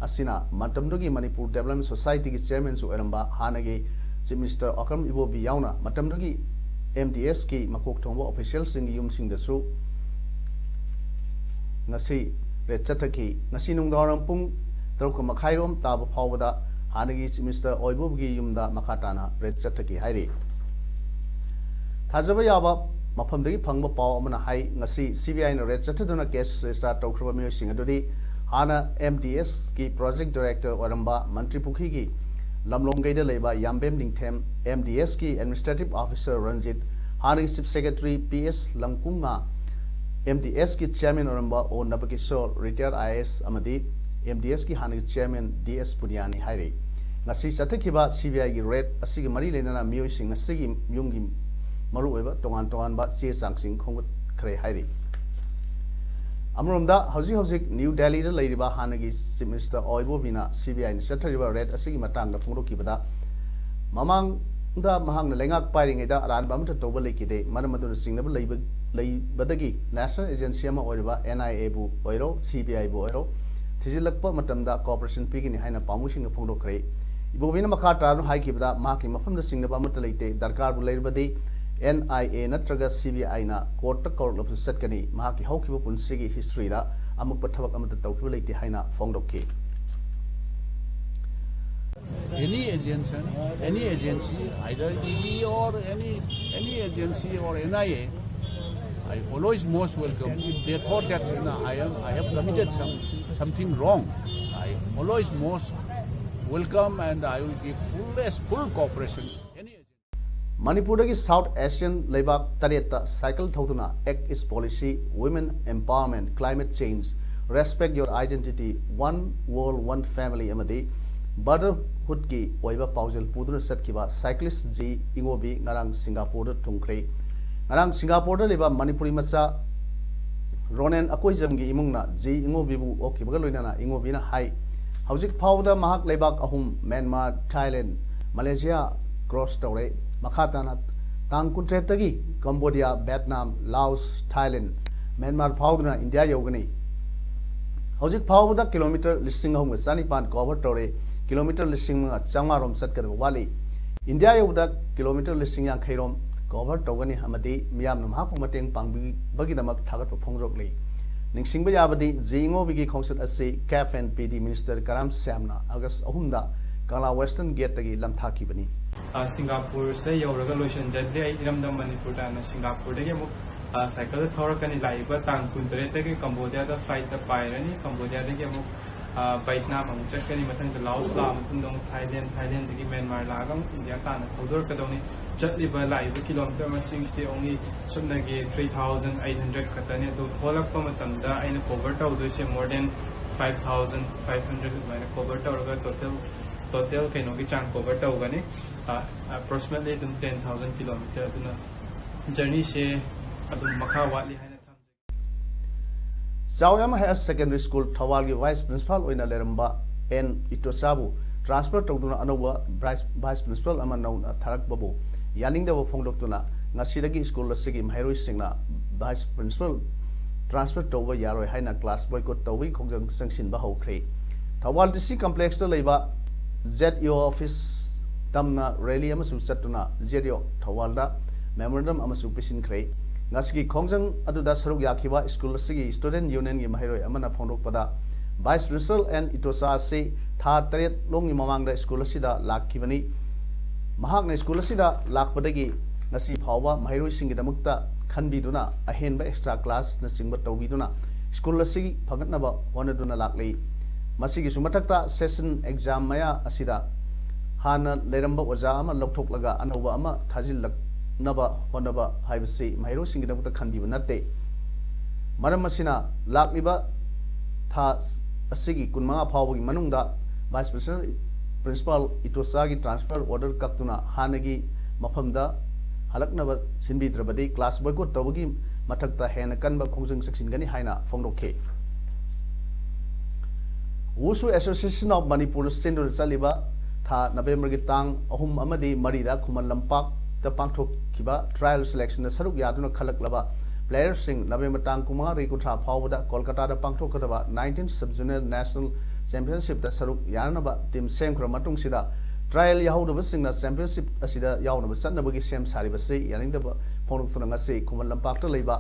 ꯑꯁꯤꯅ ꯃꯇꯝꯗꯨꯒꯤ ꯃꯅꯤꯄꯨꯔ ꯗꯦꯕꯂꯞꯃꯦꯟ ꯁꯣꯁꯥꯏꯇꯤꯒꯤ ꯆꯤꯌꯔꯃꯦꯟꯁꯨ ꯑꯣꯏꯔꯝꯕ ꯍꯥꯟꯅꯒꯤ ꯆꯤꯐ ꯃꯤꯅꯤꯁꯇꯔ ꯑꯣꯀ꯭ꯔꯝ ꯏꯕꯣꯕꯤ ꯌꯥꯎꯅ ꯃꯇꯝꯗꯨꯒꯤ ꯑꯦꯝ ꯗꯤ ꯑꯦꯁꯀꯤ ꯃꯀꯣꯛ ꯊꯣꯡꯕ ꯑꯣꯐꯤꯁꯤꯌꯦꯜꯁꯤꯡꯒꯤ ꯌꯨꯝꯁꯤꯡꯗꯁꯨ ꯉꯁꯤ ꯔꯦꯗ ꯆꯠꯊꯈꯤ꯫ ꯉꯁꯤ ꯅꯨꯡꯗꯥꯡꯋꯥꯏꯔꯝ ꯄꯨꯡ ꯇꯔꯨꯛ ꯃꯈꯥꯏꯔꯣꯝ ꯇꯥꯕ ꯐꯥꯎꯕꯗ ꯍꯥꯟꯅꯒꯤ ꯆꯤꯐ ꯃꯤꯅꯤꯁꯇꯔ ꯑꯣꯏꯕꯣꯕꯤꯒꯤ ꯌꯨꯝꯗ ꯃꯈꯥ ꯇꯥꯅ ꯔꯦꯗ ꯆꯠꯊꯈꯤ ꯍꯥꯏꯔꯤ꯫ ꯊꯥꯖꯕ ꯌꯥꯕ ꯃꯐꯝꯗꯒꯤ ꯐꯪꯕ ꯄꯥꯎ ꯑꯃꯅ ꯍꯥꯏ, ꯉꯁꯤ ꯁꯤ ꯕꯤ ꯑꯥꯏꯅ ꯔꯦꯗ ꯆꯠꯊꯗꯨꯅ ꯀꯦꯁ ꯔꯦꯖꯤꯁꯇꯥꯔ ꯇꯧꯈ꯭ꯔꯕ ꯃꯤꯑꯣꯏꯁꯤꯡ ꯑꯗꯨꯗꯤ ꯍꯥꯟꯅ ꯑꯦꯝ ꯗꯤ ꯑꯦꯁꯀꯤ ꯄ꯭ꯔꯣꯖꯦꯛ ꯗꯥꯏꯔꯦꯛꯇꯔ ꯑꯣꯏꯔꯝꯕ ꯃꯟꯇ꯭ꯔꯤ ꯄꯨꯈ꯭ꯔꯤꯒꯤ ꯂꯝꯂꯣꯡꯒꯩꯗ ꯂꯩꯕ ꯌꯥꯝꯕꯦꯝ ꯅꯤꯡꯊꯦꯝ, ꯑꯦꯝ ꯗꯤ ꯑꯦꯁꯀꯤ ꯑꯦꯗꯃꯤꯅꯤꯁꯇ꯭ꯔꯦꯇꯤꯚ ꯑꯣꯐꯤꯁꯔ ꯔꯟꯖꯤꯠ, ꯍꯥꯟꯅꯒꯤ ꯆꯤꯐ ꯁꯦꯀ꯭ꯔꯦꯇꯔꯤ ꯄꯤ ꯑꯦꯁ ꯂꯪꯀꯨꯡꯉꯥ, ꯑꯦꯝ ꯗꯤ ꯑꯦꯁꯀꯤ ꯆꯤꯌꯔꯃꯦꯟ ꯑꯣꯏꯔꯝꯕ O ꯅꯕꯀꯤꯁꯣꯔ, retire I A S ꯑꯃꯗꯤ ꯑꯦꯝ ꯗꯤ ꯑꯦꯁꯀꯤ ꯍꯥꯟꯅꯒꯤ ꯆꯤꯌꯔꯃꯦꯟ ꯗꯤ ꯑꯦꯁ ꯄꯨꯅꯤꯌꯥꯅꯤ ꯍꯥꯏꯔꯤ꯫ ꯉꯁꯤ ꯆꯠꯊꯈꯤꯕ ꯁꯤ ꯕꯤ ꯑꯥꯏꯒꯤ ꯔꯦꯗ ꯑꯁꯤꯒ ꯃꯔꯤ ꯂꯩꯅꯅ ꯃꯤꯑꯣꯏꯁꯤꯡ ꯑꯁꯤꯒꯤ ꯌꯨꯝꯒꯤ ꯃꯔꯨꯑꯣꯏꯕ ꯇꯣꯉꯥꯟ ꯇꯣꯉꯥꯟꯕ ꯆꯦ ꯆꯥꯡꯁꯤꯡ ꯈꯣꯝꯒꯠꯈ꯭ꯔꯦ ꯍꯥꯏꯔꯤ꯫ ꯑꯃꯔꯣꯝꯗ ꯍꯧꯖꯤꯛ ꯍꯧꯖꯤꯛ ꯅ꯭ꯌꯨ ꯗꯦꯜꯂꯤꯗ ꯂꯩꯔꯤꯕ ꯍꯥꯟꯅꯒꯤ ꯆꯤꯐ ꯃꯤꯅꯤꯁꯇꯔ ꯑꯣ ꯏꯕꯣꯕꯤꯅ ꯁꯤ ꯕꯤ ꯑꯥꯏꯅ ꯆꯠꯊꯔꯤꯕ ꯔꯦꯗ ꯑꯁꯤꯒꯤ ꯃꯇꯥꯡꯗ ꯐꯣꯡꯗꯣꯛꯈꯤꯕꯗ, ꯃꯃꯥꯡꯗ ꯃꯍꯥꯛꯅ ꯂꯩꯉꯥꯛ ꯄꯥꯏꯔꯤꯉꯩꯗ ꯑꯔꯥꯟꯕ ꯑꯃꯠꯇ ꯇꯧꯕ ꯂꯩꯈꯤꯗꯦ, ꯃꯔꯝ ꯑꯗꯨꯅ ꯆꯤꯡꯅꯕ ꯂꯩꯕ-, ꯂꯩꯕꯗꯒꯤ ꯅꯦꯁꯅꯦꯜ ꯑꯦꯖꯦꯟꯁꯤ ꯑꯃ ꯑꯣꯏꯔꯤꯕ ꯑꯦꯟ ꯑꯥꯏ ꯑꯦꯕꯨ ꯑꯣꯏꯔꯣ, ꯁꯤ ꯕꯤ ꯑꯥꯏꯕꯨ ꯑꯣꯏꯔꯣ, ꯊꯤꯖꯤꯜꯂꯛꯄ ꯃꯇꯝꯗ ꯀꯣꯑꯣꯄꯔꯦꯁꯟ ꯄꯤꯒꯅꯤ ꯍꯥꯏꯅ ꯄꯥꯎꯃꯤꯁꯤꯡꯗ ꯐꯣꯡꯗꯣꯛꯈ꯭ꯔꯦ꯫ ꯏꯕꯣꯕꯤꯅ ꯃꯈꯥ ꯇꯥꯔꯅ ꯍꯥꯏꯈꯤꯕꯗ, ꯃꯍꯥꯛꯀꯤ ꯃꯐꯝꯗ ꯆꯤꯡꯅꯕ ꯑꯃꯠꯇ ꯂꯩꯇꯦ, ꯗꯔꯀꯥꯔꯕꯨ ꯂꯩꯔꯕꯗꯤ ꯑꯦꯟ ꯑꯥꯏ ꯑꯦ ꯅꯠꯇ꯭ꯔꯒ ꯁꯤ ꯕꯤ ꯑꯥꯏꯅ ꯀꯣꯔꯠꯇ ꯀꯧꯔꯛꯂꯕꯁꯨ ꯆꯠꯀꯅꯤ, ꯃꯍꯥꯛꯀꯤ ꯍꯧꯈꯤꯕ ꯄꯨꯟꯁꯤꯒꯤ ꯍꯤꯁꯇ꯭ꯔꯤꯗ ꯑꯃꯛꯄ ꯊꯕꯛ ꯑꯃꯠꯇ ꯇꯧꯈꯤꯕ ꯂꯩꯇꯦ ꯍꯥꯏꯅ ꯐꯣꯡꯗꯣꯛꯈꯤ꯫ Any agency, any agency, either E D or any, any agency or N I A, I always most welcome. If they thought that, you know, I am, I have committed some, something wrong, I always most welcome and I will give fullest, full cooperation. Any agency. ꯃꯅꯤꯄꯨꯔꯗꯒꯤ south Asian ꯂꯩꯕꯥꯛ ꯇꯔꯦꯠꯇ cycle ꯊꯧꯗꯨꯅ Act is Policy, Women Empowerment, Climate Change, Respect Your Identity, One World, One Family ꯑꯃꯗꯤ ꯕ꯭ꯔꯗꯔꯍꯨꯗꯀꯤ ꯑꯣꯏꯕ ꯄꯥꯎꯖꯦꯜ ꯄꯨꯗꯨꯅ ꯆꯠꯈꯤꯕ ꯁꯥꯏꯀ꯭ꯂꯤꯁ G ꯏꯉꯣꯕꯤ ꯉꯔꯥꯡ ꯁꯤꯡꯒꯥꯄꯨꯔꯗ ꯊꯨꯡꯈ꯭ꯔꯦ꯫ ꯉꯔꯥꯡ ꯁꯤꯡꯒꯥꯄꯨꯔꯗ ꯂꯩꯕ ꯃꯅꯤꯄꯨꯔꯤ ꯃꯆꯥ ꯔꯣꯅꯦꯟ ꯑꯀꯣꯏꯖꯝꯒꯤ ꯏꯃꯨꯡꯅ ꯖꯤ ꯏꯉꯣꯕꯤꯕꯨ ꯑꯣꯛꯈꯤꯕꯒ ꯂꯣꯏꯅꯅ ꯏꯉꯣꯕꯤꯅ ꯍꯥꯏ, ꯍꯧꯖꯤꯛ ꯐꯥꯎꯕꯗ ꯃꯍꯥꯛ ꯂꯩꯕꯥꯛ ꯑꯍꯨꯝ, ꯃ꯭ꯌꯥꯟꯃꯥꯔ, ꯊꯥꯏꯂꯦꯟ, ꯃꯂꯦꯁꯤꯌꯥ ꯀ꯭ꯔꯣꯁ ꯇꯧꯔꯦ꯫ ꯃꯈꯥ ꯇꯥꯅ ꯇꯥꯡ ꯀꯨꯟꯇꯔꯦꯠꯇꯒꯤ ꯀꯝꯕꯣꯗꯤꯌꯥ, ꯚꯦꯠꯅꯥꯝ, ꯂꯥꯑꯣꯁ, ꯊꯥꯏꯂꯦꯟ, ꯃ꯭ꯌꯥꯟꯃꯥꯔ ꯐꯥꯎꯗꯨꯅ ꯏꯟꯗꯤꯌꯥ ꯌꯧꯒꯅꯤ꯫ ꯍꯧꯖꯤꯛ ꯐꯥꯎꯕꯗ ꯀꯤꯂꯣꯃꯤꯇꯔ ꯂꯤꯁꯤꯡ ꯑꯍꯨꯝꯒ ꯆꯥꯅꯤꯄꯥꯟ ꯀꯣꯚꯔ ꯇꯧꯔꯦ꯫ ꯀꯤꯂꯣꯃꯤꯇꯔ ꯂꯤꯁꯤꯡ ꯃꯉꯥ ꯆꯥꯝꯃꯉꯥ ꯔꯣꯝ ꯆꯠꯀꯗꯕ ꯋꯥꯠꯂꯤ꯫ ꯏꯟꯗꯤꯌꯥ ꯌꯧꯕꯗ ꯀꯤꯂꯣꯃꯤꯇꯔ ꯂꯤꯁꯤꯡ ꯌꯥꯡꯈꯩ ꯔꯣꯝ ꯀꯣꯚꯔ ꯇꯧꯒꯅꯤ ꯑꯃꯗꯤ ꯃꯤꯌꯥꯝꯅ ꯃꯍꯥꯛꯄꯨ ꯃꯇꯦꯡ ꯄꯥꯡꯕꯤꯕꯒꯤꯗꯃꯛ ꯊꯥꯒꯠꯄ ꯐꯣꯡꯗꯣꯛꯂꯤ꯫ ꯅꯤꯡꯁꯤꯡꯕ ꯌꯥꯕꯗꯤ, ꯖꯤ ꯏꯉꯣꯕꯤꯒꯤ ꯈꯣꯡꯆꯠ ꯑꯁꯤ ꯀꯦꯞ ꯑꯦꯟ ꯄꯤ ꯗꯤ ꯃꯤꯅꯤꯁꯇꯔ ꯀꯔꯥꯝ ꯁ꯭ꯌꯥꯝꯅ ꯑꯥꯒꯁ ꯑꯍꯨꯝꯗ ꯀꯪꯂꯥ ꯋꯦꯁꯇꯔꯟ ꯒꯦꯠꯇꯒꯤ ꯂꯝꯊꯥꯈꯤꯕꯅꯤ꯫ ꯑ, ꯁꯤꯡꯒꯥꯄꯨꯔꯁꯤꯗ ꯌꯧꯔꯒ ꯂꯣꯏꯁꯤꯟꯖꯗ꯭ꯔꯤ꯫ ꯑꯩ ꯏꯔꯝꯗꯝ ꯃꯅꯤꯄꯨꯔ ꯇꯥꯟꯅ ꯁꯤꯡꯒꯥꯄꯨꯔꯗꯒꯤ ꯑꯃꯨꯛ, ꯑ, ꯁꯥꯏꯀꯜꯗ ꯊꯧꯔꯛꯀꯅꯤ꯫ ꯂꯥꯛꯏꯕ ꯇꯥꯡ ꯀꯨꯟꯇꯔꯦꯠꯇꯒꯤ ꯀꯝꯕꯣꯗꯤꯌꯥꯗ ꯐ꯭ꯂꯥꯏꯠꯇ ꯄꯥꯏꯔꯅꯤ꯫ ꯀꯝꯕꯣꯗꯤꯌꯥꯗꯒꯤ ꯑꯃꯨꯛ, ꯑ, ꯚꯦꯠꯅꯥꯝ ꯑꯃꯨꯛ ꯆꯠꯀꯅꯤ꯫ ꯃꯊꯪꯗ ꯂꯥꯑꯣꯁ ꯂꯥꯛꯑ ꯃꯇꯨꯡꯗ ꯑꯃꯨꯛ ꯊꯥꯏꯂꯦꯟ, ꯊꯥꯏꯂꯦꯟꯗꯒꯤ ꯃ꯭ꯌꯥꯟꯃꯥꯔ ꯂꯥꯛꯑꯒ ꯑꯃꯨꯛ ꯏꯟꯗꯤꯌꯥ ꯇꯥꯟꯅ ꯊꯧꯗꯣꯔꯛꯀꯗꯧꯅꯤ꯫ ꯆꯠꯂꯤꯕ ꯂꯥꯛꯏꯕ ꯀꯤꯂꯣꯃꯤꯇꯔ ꯃꯁꯤꯡꯁꯤꯗꯤ only ꯆꯨꯝꯅꯒꯤ three thousand eight hundred ꯈꯛꯇꯅꯤ꯫ ꯑꯗꯨ ꯊꯣꯛꯂꯛꯄ ꯃꯇꯝꯗ ꯑꯩꯅ ꯀꯣꯚꯔ ꯇꯧꯗꯣꯏꯁꯦ more than five thousand five hundred ꯑꯗꯨꯃꯥꯏꯅ ꯀꯣꯚꯔ ꯇꯧꯔꯒ ꯇꯣꯇꯦꯜ, ꯇꯣꯇꯦꯜ ꯀꯩꯅꯣꯒꯤ ꯆꯥꯡ ꯀꯣꯚꯔ ꯇꯧꯒꯅꯤ꯫ ꯑ, approximately ꯑꯗꯨꯝ ten thousand kilometer꯫ ꯑꯗꯨꯅ ꯖꯔꯅꯤꯁꯦ ꯑꯗꯨꯝ ꯃꯈꯥ ꯋꯥꯠꯂꯤ ꯍꯥꯏꯅ ꯊꯝꯖꯒꯦ꯫ ꯆꯥꯎꯌꯥꯝ ꯍꯥꯌꯔ ꯁꯦꯀꯦꯟꯗꯔꯤ ꯁ꯭ꯀꯨꯜ ꯊꯧꯕꯥꯜꯒꯤ ꯚꯥꯏꯁ ꯄ꯭ꯔꯤꯟꯁꯤꯄꯥꯜ ꯑꯣꯏꯅ ꯂꯩꯔꯝꯕ ꯑꯦꯟ ꯏꯇꯣꯆꯥꯕꯨ ꯇ꯭ꯔꯥꯟꯁꯐꯔ ꯇꯧꯗꯨꯅ ꯑꯅꯧꯕ ꯚꯥꯏꯁ, ꯚꯥꯏꯁ ꯄ꯭ꯔꯤꯟꯁꯤꯄꯥꯜ ꯑꯃ ꯅꯧꯅ ꯊꯥꯔꯛꯄꯕꯨ ꯌꯥꯅꯤꯡꯗꯕ ꯐꯣꯡꯗꯣꯛꯇꯨꯅ ꯉꯁꯤꯗꯒꯤ ꯁ꯭ꯀꯨꯜ ꯑꯁꯤꯒꯤ ꯃꯍꯩꯔꯣꯏꯁꯤꯡꯅ ꯚꯥꯏꯁ ꯄ꯭ꯔꯤꯟꯁꯤꯄꯥꯜ ꯇ꯭ꯔꯥꯟꯁꯐꯔ ꯇꯧꯕ ꯌꯥꯔꯣꯏ ꯍꯥꯏꯅ ꯀ꯭ꯂꯥꯁ ꯕꯣꯏꯀꯣꯠ ꯇꯧꯕꯒꯤ ꯈꯣꯡꯖꯪ ꯆꯪꯁꯤꯟꯕ ꯍꯧꯈ꯭ꯔꯦ꯫ ꯊꯧꯕꯥꯜ ꯗꯤ ꯁꯤ ꯀꯝꯄ꯭ꯂꯦꯛꯁꯇ ꯂꯩꯕ ꯖꯦꯠ ꯏ ꯑꯣ ꯑꯣꯐꯤꯁ ꯇꯝꯅ ꯔꯦꯂꯤ ꯑꯃꯁꯨ ꯆꯠꯇꯨꯅ ꯖꯦꯠ ꯏ ꯑꯣ ꯊꯧꯕꯥꯜꯗ ꯃꯦꯃꯣꯔꯦꯟꯗꯝ ꯑꯃꯁꯨ ꯄꯤꯁꯤꯟꯈ꯭ꯔꯦ꯫ ꯉꯁꯤꯒꯤ ꯈꯣꯡꯖꯪ ꯑꯗꯨꯗ ꯁꯔꯨꯛ ꯌꯥꯈꯤꯕ ꯁ꯭ꯀꯨꯜ ꯑꯁꯤꯒꯤ ꯁ꯭ꯇꯨꯗꯦꯟꯠ ꯌꯨꯅꯤꯌꯟꯒꯤ ꯃꯍꯩꯔꯣꯏ ꯑꯃꯅ ꯐꯣꯡꯗꯣꯛꯄꯗ, ꯚꯥꯏꯁ ꯄ꯭ꯔꯤꯟꯁꯤꯄꯥꯜ ꯑꯦꯟ ꯏꯇꯣꯆꯥ ꯑꯁꯤ ꯊꯥ ꯇꯔꯦꯠ ꯂꯣꯝꯒꯤ ꯃꯃꯥꯡꯗ ꯁ꯭ꯀꯨꯜ ꯑꯁꯤꯗ ꯂꯥꯛꯈꯤꯕꯅꯤ꯫ ꯃꯍꯥꯛꯅ ꯁ꯭ꯀꯨꯜ ꯑꯁꯤꯗ ꯂꯥꯛꯄꯗꯒꯤ ꯉꯁꯤ ꯐꯥꯎꯕ ꯃꯍꯩꯔꯣꯏꯁꯤꯡꯒꯤꯗꯃꯛꯇ ꯈꯟꯕꯤꯗꯨꯅ ꯑꯍꯦꯟꯕ ꯑꯦꯛꯁꯇ꯭ꯔꯥ ꯀ꯭ꯂꯥꯁꯅꯆꯤꯡꯕ ꯇꯧꯕꯤꯗꯨꯅ ꯁ꯭ꯀꯨꯜ ꯑꯁꯤ ꯐꯒꯠꯅꯕ ꯍꯣꯠꯅꯗꯨꯅ ꯂꯥꯛꯂꯤ꯫ ꯃꯁꯤꯒꯤꯁꯨ ꯃꯊꯛꯇ ꯁꯦꯁꯟ ꯑꯦꯛꯖꯥꯝ ꯃꯌꯥ ꯑꯁꯤꯗ ꯍꯥꯟꯅ ꯂꯩꯔꯝꯕ ꯑꯣꯖꯥ ꯑꯃ ꯂꯧꯊꯣꯛꯂꯒ ꯑꯅꯧꯕ ꯑꯃ ꯊꯥꯖꯤꯜꯂꯛꯅꯕ ꯍꯣꯠꯅꯕ ꯍꯥꯏꯕꯁꯤ ꯃꯍꯩꯔꯣꯏꯁꯤꯡꯒꯤꯗꯃꯛꯇ ꯈꯟꯕꯤꯕ ꯅꯠꯇꯦ꯫ ꯃꯔꯝ ꯑꯁꯤꯅ ꯂꯥꯛꯂꯤꯕ ꯊꯥ ꯑꯁꯤꯒꯤ ꯀꯨꯟꯃꯉꯥ ꯐꯥꯎꯕꯒꯤ ꯃꯅꯨꯡꯗ Vice Principal, Principal ꯏꯇꯣꯆꯥꯒꯤ transfer order ꯀꯛꯇꯨꯅ ꯍꯥꯟꯅꯒꯤ ꯃꯐꯝꯗ ꯍꯜꯂꯛꯅꯕ ꯁꯤꯟꯕꯤꯗ꯭ꯔꯕꯗꯤ class boycott ꯇꯧꯕꯒꯤ ꯃꯊꯛꯇ ꯍꯦꯟꯅ ꯀꯟꯕ ꯈꯣꯡꯖꯪ ꯆꯪꯁꯤꯟꯒꯅꯤ ꯍꯥꯏꯅ ꯐꯣꯡꯗꯣꯛꯈꯤ꯫ Wushu Association of Manipur ꯁꯤꯟꯗꯨꯅ ꯆꯠꯂꯤꯕ ꯊꯥ ꯅꯕꯦꯝꯕꯔꯒꯤ ꯇꯥꯡ ꯑꯍꯨꯝ ꯑꯃꯗꯤ ꯃꯔꯤꯗ ꯈꯨꯃꯟ ꯂꯝꯄꯥꯛꯇ ꯄꯥꯡꯊꯣꯛꯈꯤꯕ trial selectionꯗ ꯁꯔꯨꯛ ꯌꯥꯗꯨꯅ ꯈꯜꯂꯛꯂꯕ playerꯁꯤꯡ ꯅꯕꯦꯝꯕꯔ ꯇꯥꯡ ꯀꯨꯟꯃꯉꯥꯗꯒꯤ ꯀꯨꯟꯊ꯭ꯔꯥ ꯐꯥꯎꯕꯗ ꯀꯣꯜꯀꯇꯥꯗ ꯄꯥꯡꯊꯣꯛꯀꯗꯕ nineteen Sub Junior National Championshipꯇ ꯁꯔꯨꯛ ꯌꯥꯅꯅꯕ team ꯁꯦꯝꯈ꯭ꯔꯕ ꯃꯇꯨꯡꯁꯤꯗ, trial ꯌꯥꯍꯧꯗꯕꯁꯤꯡꯅ championship ꯑꯁꯤꯗ ꯌꯥꯎꯅꯕ ꯆꯠꯅꯕꯒꯤ ꯁꯦꯝ ꯁꯥꯔꯤꯕꯁꯤ ꯌꯥꯅꯤꯡꯗꯕ ꯐꯣꯡꯗꯣꯛꯇꯨꯅ ꯉꯁꯤ ꯈꯨꯃꯟ ꯂꯝꯄꯥꯛꯇ ꯂꯩꯕ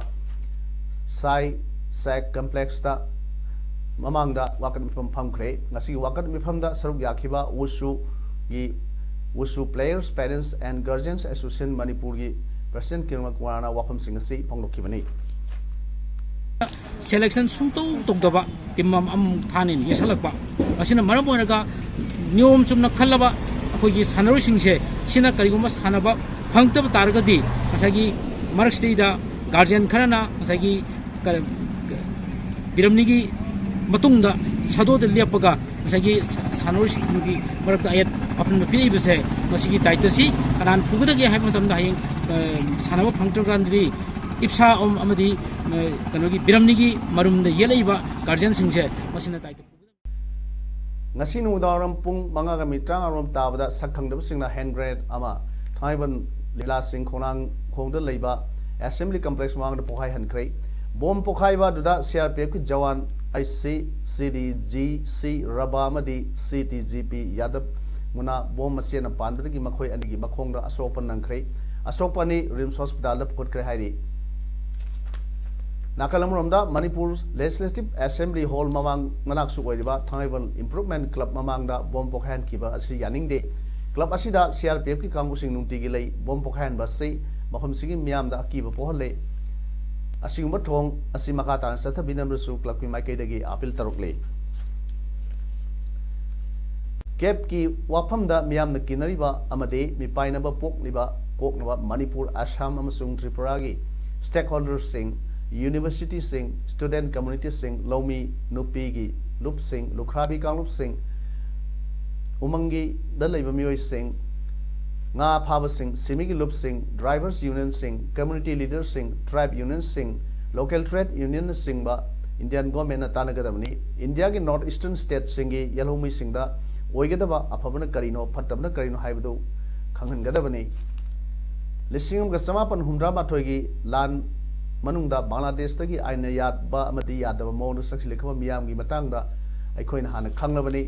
ꯁꯥꯏ ꯁꯦꯛ complexꯇ ꯃꯃꯥꯡꯗ ꯋꯥꯀꯠ ꯃꯤꯐꯝ ꯐꯝꯈ꯭ꯔꯦ꯫ ꯉꯁꯤꯒꯤ ꯋꯥꯀꯠ ꯃꯤꯐꯝꯗ ꯁꯔꯨꯛ ꯌꯥꯈꯤꯕ ꯋꯨꯁꯨꯒꯤ Wushu Players, Parents and Guardians Association ꯃꯅꯤꯄꯨꯔꯒꯤ president ꯀꯤꯔꯣꯟ ꯀꯨꯃꯥꯔꯅ ꯋꯥꯐꯝꯁꯤꯡ ꯑꯁꯤ ꯐꯣꯡꯗꯣꯛꯈꯤꯕꯅꯤ꯫ Selection ꯁꯨꯡꯇꯧ ꯇꯧꯗꯕ team ꯑꯃ ꯑꯃꯃꯨꯛ ꯊꯥꯅꯦꯅ ꯌꯦꯠꯁꯜꯂꯛꯄ ꯑꯁꯤꯅ ꯃꯔꯝ ꯑꯣꯏꯔꯒ ꯅꯤꯌꯣꯝ ꯆꯨꯝꯅ ꯈꯜꯂꯕ ꯑꯩꯈꯣꯏꯒꯤ ꯁꯥꯟꯅꯔꯣꯏꯁꯤꯡꯁꯦ ꯁꯤꯅ ꯀꯔꯤꯒꯨꯝꯕ ꯁꯥꯟꯅꯕ ꯐꯪꯉꯛꯇꯕ ꯇꯥꯔꯒꯗꯤ ꯉꯁꯥꯏꯒꯤ ꯃꯔꯛꯁꯤꯗꯩꯗ guardian ꯈꯔꯅ ꯉꯁꯥꯏꯒꯤ ꯀ- ꯀ- ꯕꯤꯔꯝꯅꯤꯒꯤ ꯃꯇꯨꯡꯗ ꯁꯥꯗꯣꯗ ꯂꯦꯞꯄꯒ ꯉꯁꯥꯏꯒꯤ ꯁꯥ- ꯁꯥꯟꯅꯔꯣꯏꯁꯤꯡꯒꯤ ꯃꯔꯛꯇ ꯑꯌꯦꯠ ꯑꯄꯟꯕ ꯄꯤꯔꯛꯏꯕꯁꯦ ꯃꯁꯤꯒꯤ ꯗꯥꯏꯇꯁꯤ ꯀꯅꯥꯅ ꯄꯨꯒꯗꯒꯦ ꯍꯥꯏꯕ ꯃꯇꯝꯗ ꯍꯌꯦꯡ ꯑ, ꯁꯥꯟꯅꯕ ꯐꯪꯗ꯭ꯔꯀꯥꯟꯗꯗꯤ ꯏꯞꯁꯥ ꯑꯃ- ꯑꯃꯗꯤ ꯑ, ꯀꯩꯅꯣꯒꯤ ꯕꯤꯔꯝꯅꯤꯒꯤ ꯃꯔꯨꯝꯗ ꯌꯦꯜꯂꯛꯏꯕ guardianꯁꯤꯡꯁꯦ ꯃꯁꯤꯅ ꯗꯥꯏꯇ ꯄꯨꯒꯗꯕꯅꯤ꯫ ꯉꯁꯤ ꯅꯨꯡꯗꯥꯡꯋꯥꯏꯔꯝ ꯄꯨꯡ ꯃꯉꯥꯒ ꯃꯤꯅꯤꯠ ꯇꯔꯥꯃꯉꯥꯔꯣꯝ ꯇꯥꯕꯗ ꯁꯛ ꯈꯪꯗꯕꯁꯤꯡꯅ hand grenade ꯑꯃ ꯊꯥꯡꯃꯩꯕꯟ ꯂꯤꯂꯥꯁꯤꯡ ꯈꯣꯡꯅꯥꯡ ꯈꯣꯡꯗ ꯂꯩꯕ assembly complex ꯃꯃꯥꯡꯗ ꯄꯣꯈꯥꯏꯍꯟꯈ꯭ꯔꯦ꯫ ꯕꯣꯝ ꯄꯣꯈꯥꯏꯕ ꯑꯗꯨꯗ CRPFꯀꯤ ꯖꯋꯥꯟ ꯑꯩꯆ ꯁꯤ, CDG, ꯁꯤ ꯔꯕꯥ ꯑꯃꯗꯤ CTGP ꯌꯥꯗꯕ ꯃꯨꯅꯥ ꯕꯣꯝ ꯃꯆꯦꯅ ꯄꯥꯟꯕꯗꯒꯤ ꯃꯈꯣꯏ ꯑꯅꯤꯒꯤ ꯃꯈꯣꯡꯗ ꯑꯁꯣꯛꯄ ꯅꯪꯈ꯭ꯔꯦ꯫ ꯑꯁꯣꯛꯄ ꯑꯅꯤ RIMS hospitalꯗ ꯄꯨꯈꯠꯈ꯭ꯔꯦ ꯍꯥꯏꯔꯤ꯫ ꯅꯥꯀꯜ ꯑꯃꯔꯣꯝꯗ ꯃꯅꯤꯄꯨꯔ Legislative Assembly Hall ꯃꯃꯥꯡ ꯃꯅꯥꯛꯁꯨ ꯑꯣꯏꯔꯤꯕ ꯊꯥꯡꯃꯩꯕꯟ Improvement Club ꯃꯃꯥꯡꯗ ꯕꯣꯝ ꯄꯣꯈꯥꯏꯍꯟꯈꯤꯕ ꯑꯁꯤ ꯌꯥꯅꯤꯡꯗꯦ꯫ Club ꯑꯁꯤꯗ CRPFꯀꯤ ꯀꯥꯡꯕꯨꯁꯤꯡ ꯅꯨꯡꯇꯤꯒꯤ ꯂꯩ꯫ ꯕꯣꯝ ꯄꯣꯈꯥꯏꯍꯟꯕ ꯑꯁꯤ ꯃꯐꯝꯁꯤꯒꯤ ꯃꯤꯌꯥꯝꯗ ꯑꯀꯤꯕ ꯄꯣꯛꯍꯜꯂꯦ꯫ ꯑꯁꯤꯒꯨꯝꯕ ꯊꯧꯑꯣꯡ ꯑꯁꯤ ꯃꯈꯥ ꯇꯥꯅ ꯆꯠꯊꯕꯤꯅꯕꯁꯨ clubꯀꯤ ꯃꯥꯏꯀꯩꯗꯒꯤ appeal ꯇꯧꯔꯛꯂꯤ꯫ ꯀꯦꯞꯀꯤ ꯋꯥꯐꯝꯗ ꯃꯤꯌꯥꯝꯅ ꯀꯤꯅꯔꯤꯕ ꯑꯃꯗꯤ ꯃꯤꯄꯥꯏꯅꯕ ꯄꯣꯛꯂꯤꯕ ꯀꯣꯛꯅꯕ ꯃꯅꯤꯄꯨꯔ, ꯑꯁꯥꯝ ꯑꯃꯁꯨꯡ ꯇ꯭ꯔꯤꯄꯨꯔꯥꯒꯤ stakeholderꯁꯤꯡ, universityꯁꯤꯡ, student communityꯁꯤꯡ, ꯂꯧꯃꯤ ꯅꯨꯄꯤꯒꯤ ꯂꯨꯞꯁꯤꯡ, ꯂꯨꯈ꯭ꯔꯥꯕꯤ ꯀꯥꯡꯂꯨꯞꯁꯤꯡ, ꯎꯃꯪꯒꯤꯗ ꯂꯩꯕ ꯃꯤꯑꯣꯏꯁꯤꯡ, ꯉꯥ ꯐꯥꯕꯁꯤꯡ, ꯁꯤꯃꯤꯒꯤ ꯂꯨꯞꯁꯤꯡ, drivers unionꯁꯤꯡ, community leaderꯁꯤꯡ, tribe unionꯁꯤꯡ, local trade unionꯅꯆꯤꯡꯕ Indian governmentꯅ ꯇꯥꯟꯅꯒꯗꯕꯅꯤ꯫ ꯏꯟꯗꯤꯌꯥꯒꯤ North Eastern stateꯁꯤꯡꯒꯤ ꯌꯦꯜꯍꯧꯃꯤꯁꯤꯡꯗ ꯑꯣꯏꯒꯗꯕ ꯑꯐꯕꯅ ꯀꯔꯤꯅꯣ, ꯐꯠꯇꯕꯅ ꯀꯔꯤꯅꯣ ꯍꯥꯏꯕꯗꯨ ꯈꯪꯍꯟꯒꯗꯕꯅꯤ꯫ ꯂꯤꯁꯤꯡ ꯑꯃꯒ ꯆꯃꯥꯄꯟ ꯍꯨꯝꯗ꯭ꯔꯥ ꯃꯥꯊꯣꯏꯒꯤ ꯂꯥꯟ ꯃꯅꯨꯡꯗ ꯕꯪꯒ꯭ꯂꯥꯗꯦꯁꯇꯒꯤ ꯑꯥꯏꯟꯅ ꯌꯥꯕ ꯑꯃꯗꯤ ꯌꯥꯗꯕ ꯃꯑꯣꯡꯗ ꯆꯪꯁꯤꯜꯂꯛꯈꯤꯕ ꯃꯤꯌꯥꯝꯒꯤ ꯃꯇꯥꯡꯗ ꯑꯩꯈꯣꯏꯅ ꯍꯥꯟꯅ ꯈꯪꯂꯕꯅꯤ꯫